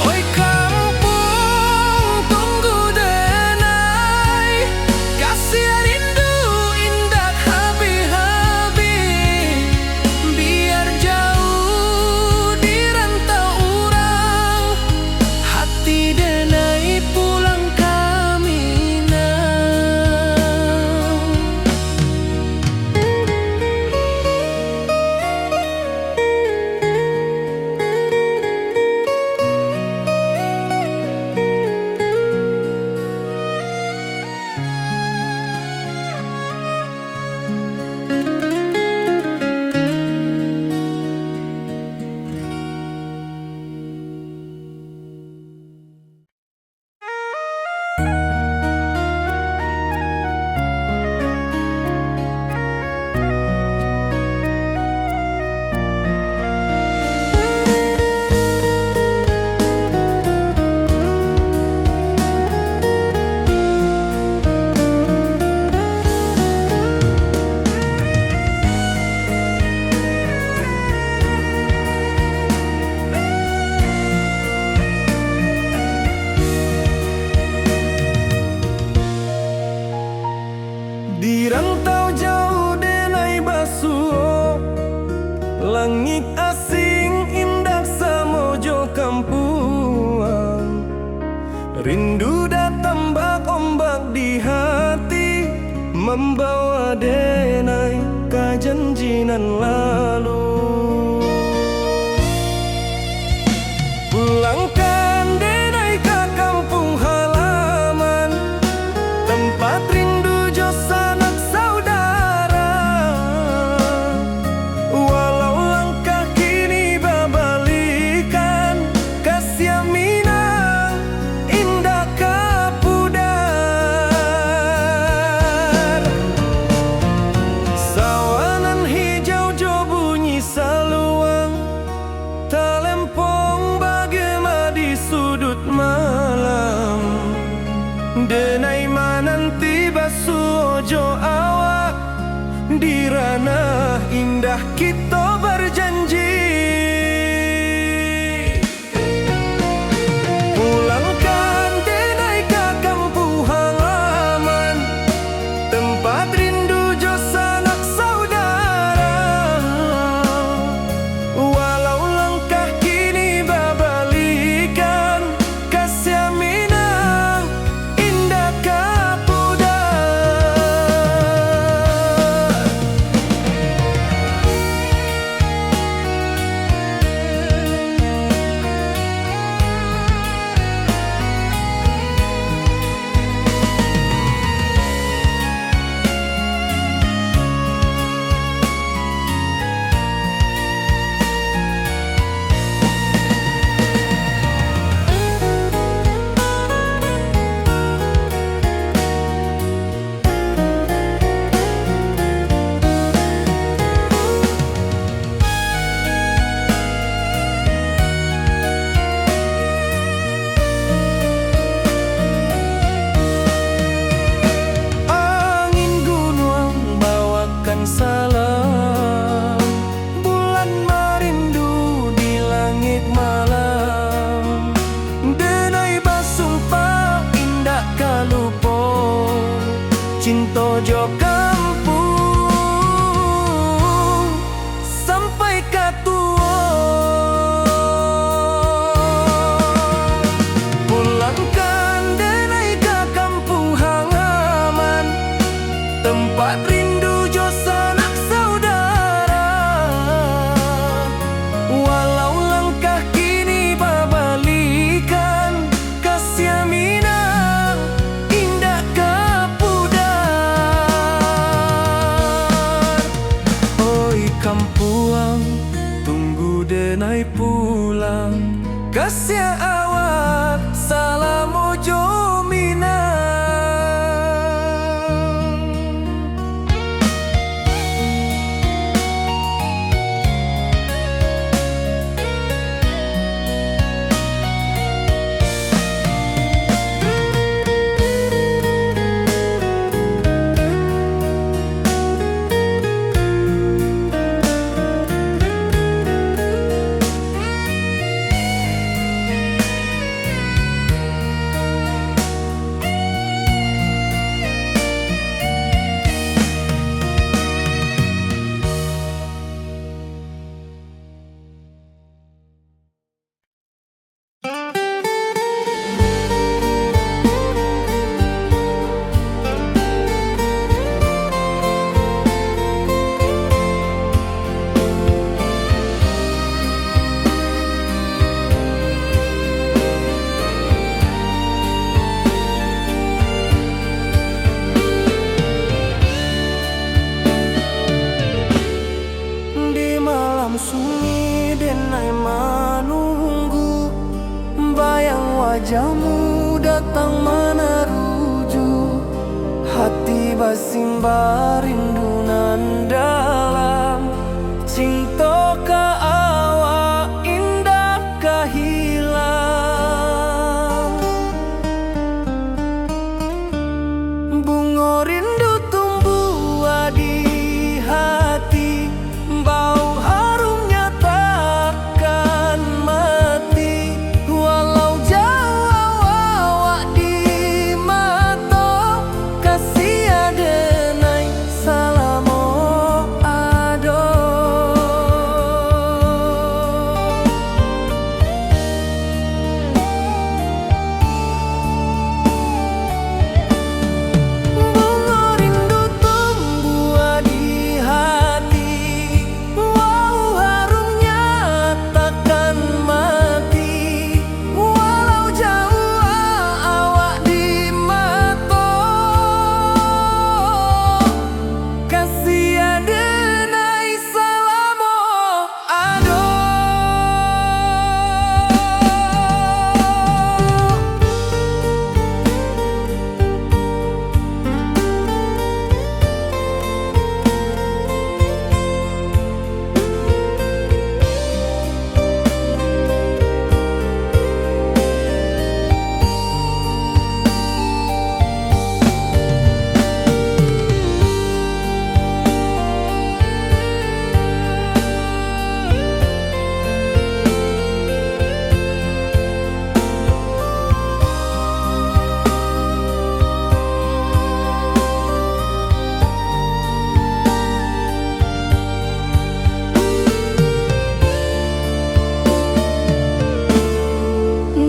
Oi kampuang, tunggu denai, kasiah rindu indak habih-habih. Biar jauh di rantau urang, hati denai pulang ka Minang. Di rantau jauah denai basuo, langik asing indak samo jo kampuang. Rindu datang bak ombak di hati, mambawa denai ka janji nan lalu. Pulangkan denai ka kampuang halaman, tempat rindu jo sanak saudara. Walau langkah kini babalikan, kasiah Minang indak ka pudar. Sawah nan hijau jo bunyi saluang, talempong bagema di suduik malam. Denai mananti basuo jo awak, di ranah indah kito bajanji. Pulangkan denai ka kampuang halaman, tempat rindu jo sanak saudara. Walau langkah kini babalikan, kasiah Minang indak ka pudar. Angin gunuang bawakan salam, bulan marindu di langik malam. Denai basumpah indak ka lupo, cinto jo kampuang sampai ka tuo. Pulangkan denai ka kampuang halaman, tempat rindu jo sanak saudara. Walau langkah kini Denai pulang, kasiah awak salamo jo Minang. Di malam sunyi denai manunggu, bayang wajahmu datang manaruju. Hati basimba rindu nan dalam, cinto ka awak indak ka hilang. Bungo rindu tumbuah di hati, bau harumnya takkan mati. Walau jauah awak di mato, kasiah denai salamo ado. Bungo rindu tumbuah di hati, bau harumnya takkan mati. Walau jauah awak di mato, kasiah denai salamo ado.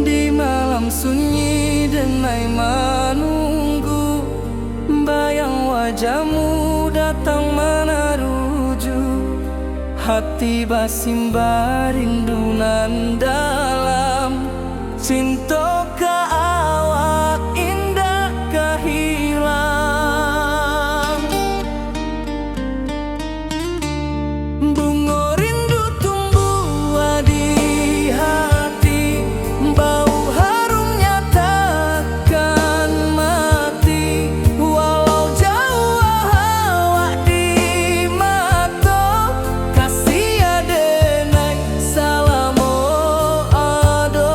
Di malam sunyi denai manunggu, bayang wajahmu datang manaruju. Hati basimba rindu nan dalam, cinto ka awak indak ka hilang. Bungo rindu tumbuah di hati, bau harumnya takkan mati. Walau jauah awak di mato, kasiah denai salamo ado.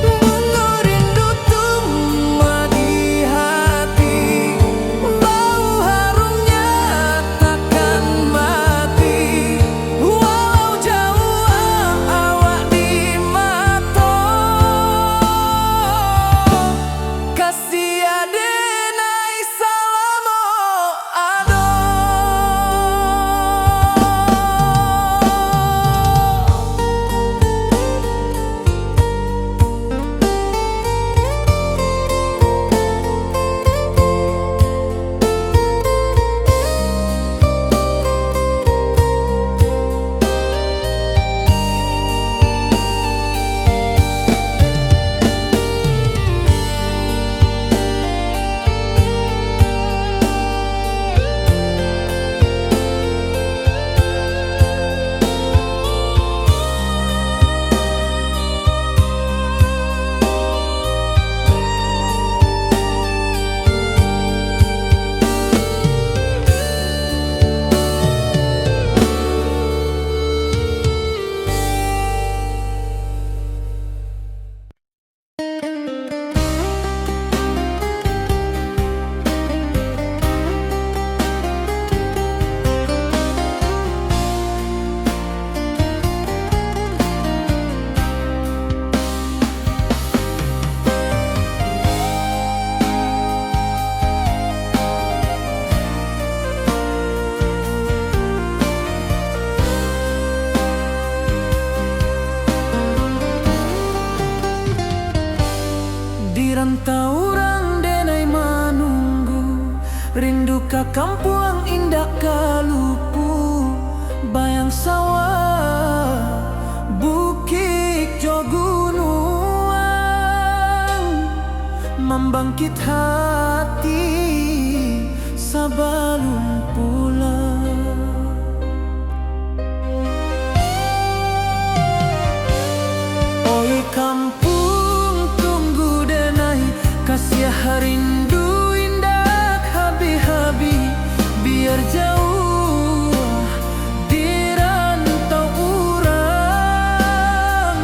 Bungo rindu tumbuah di hati, bau harumnya takkan mati. Walau jauah awak di mato, kasiah denai salamo ado. Rindu ka kampuang indak ka lupu, bayang sawah, bukik jo gunuang, mambangkit hati sabalun pulang. Oi kampuang, tunggu denai, kasiah rindu indak habih-habih, biar jauah di rantau urang.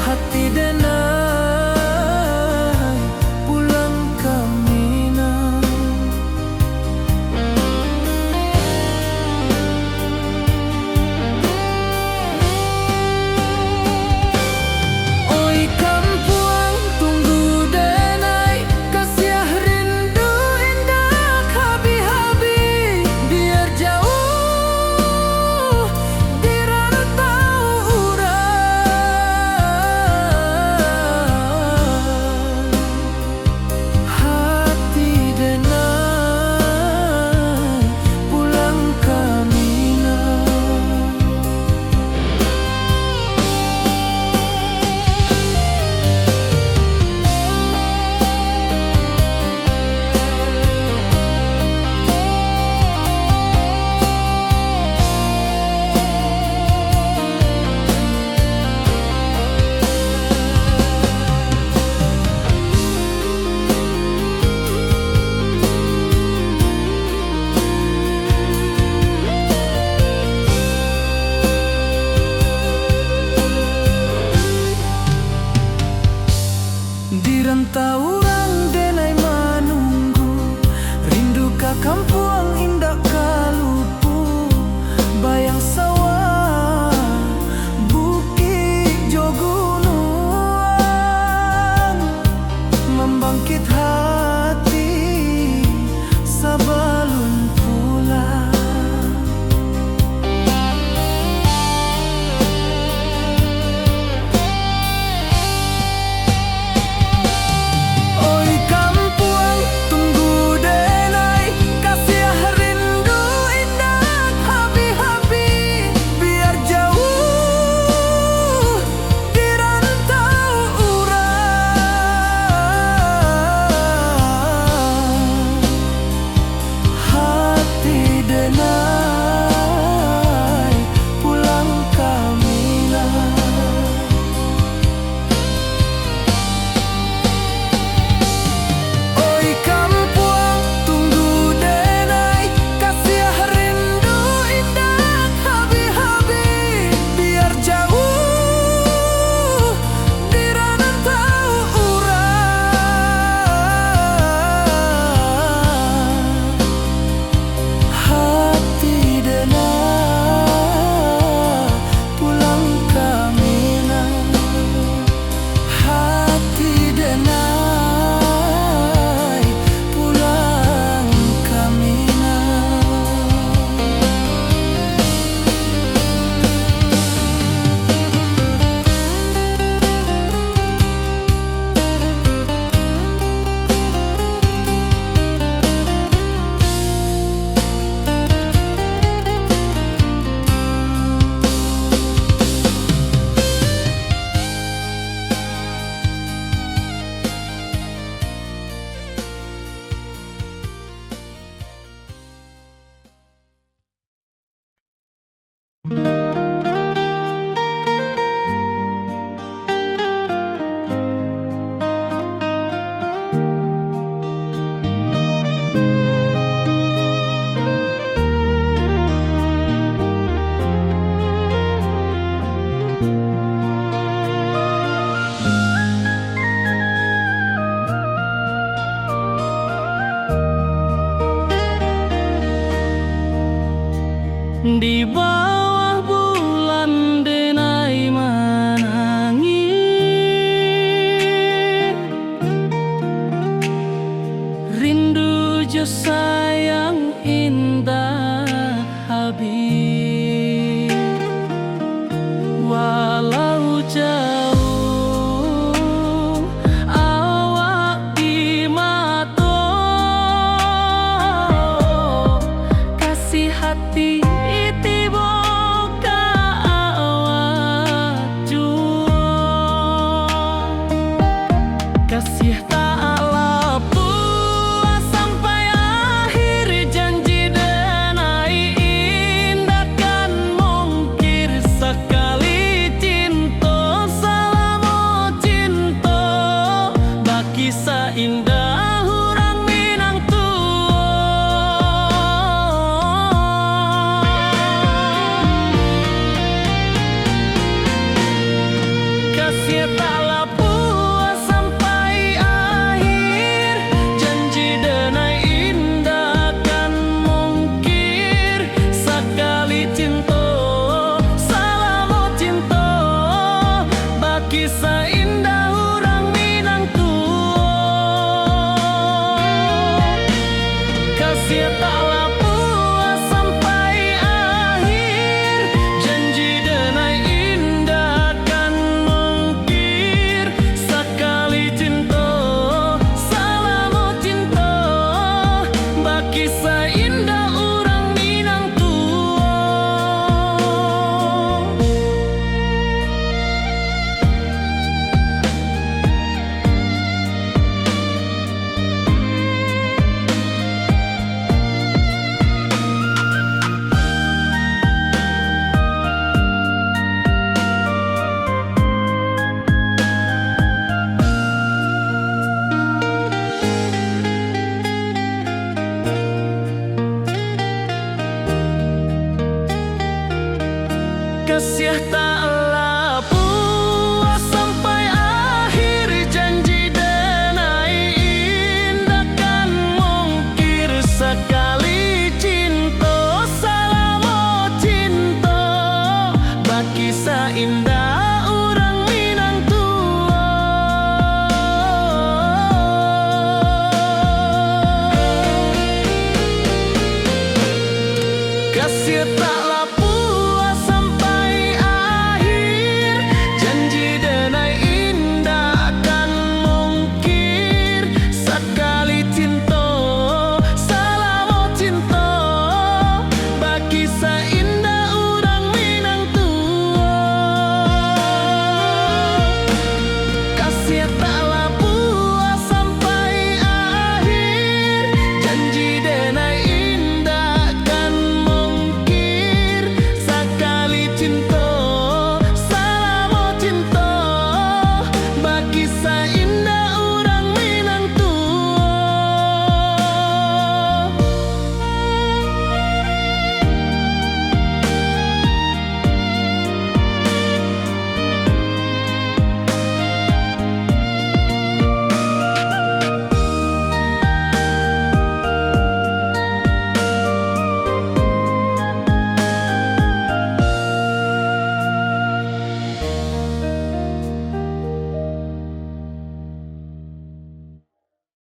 Hati denai pulang ka Minang. Oi kampuang, tunggu denai, kasiah rindu indak habih-habih, biar jauah di rantau urang. Hati denai pulang ka Minang. Di rantau urang denai manunggu, rindu ka kampuang indak ka lupu, bayang sawah, bukik jo gunuang, mambangkit hati sabalun pulang. Oi kampuang, tunggu denai, kasiah rindu indak habih-habih, biar jauah di rantau urang. Hati denai pulang ka Minang. Oi kampuang, tunggu denai, kasiah rindu indak habih-habih, biar jauah di rantau urang. Hati denai pulang ka Minang. Hati denai pulang ka Minang. Di bawah bulan denai manangih, rindu jo sayang indak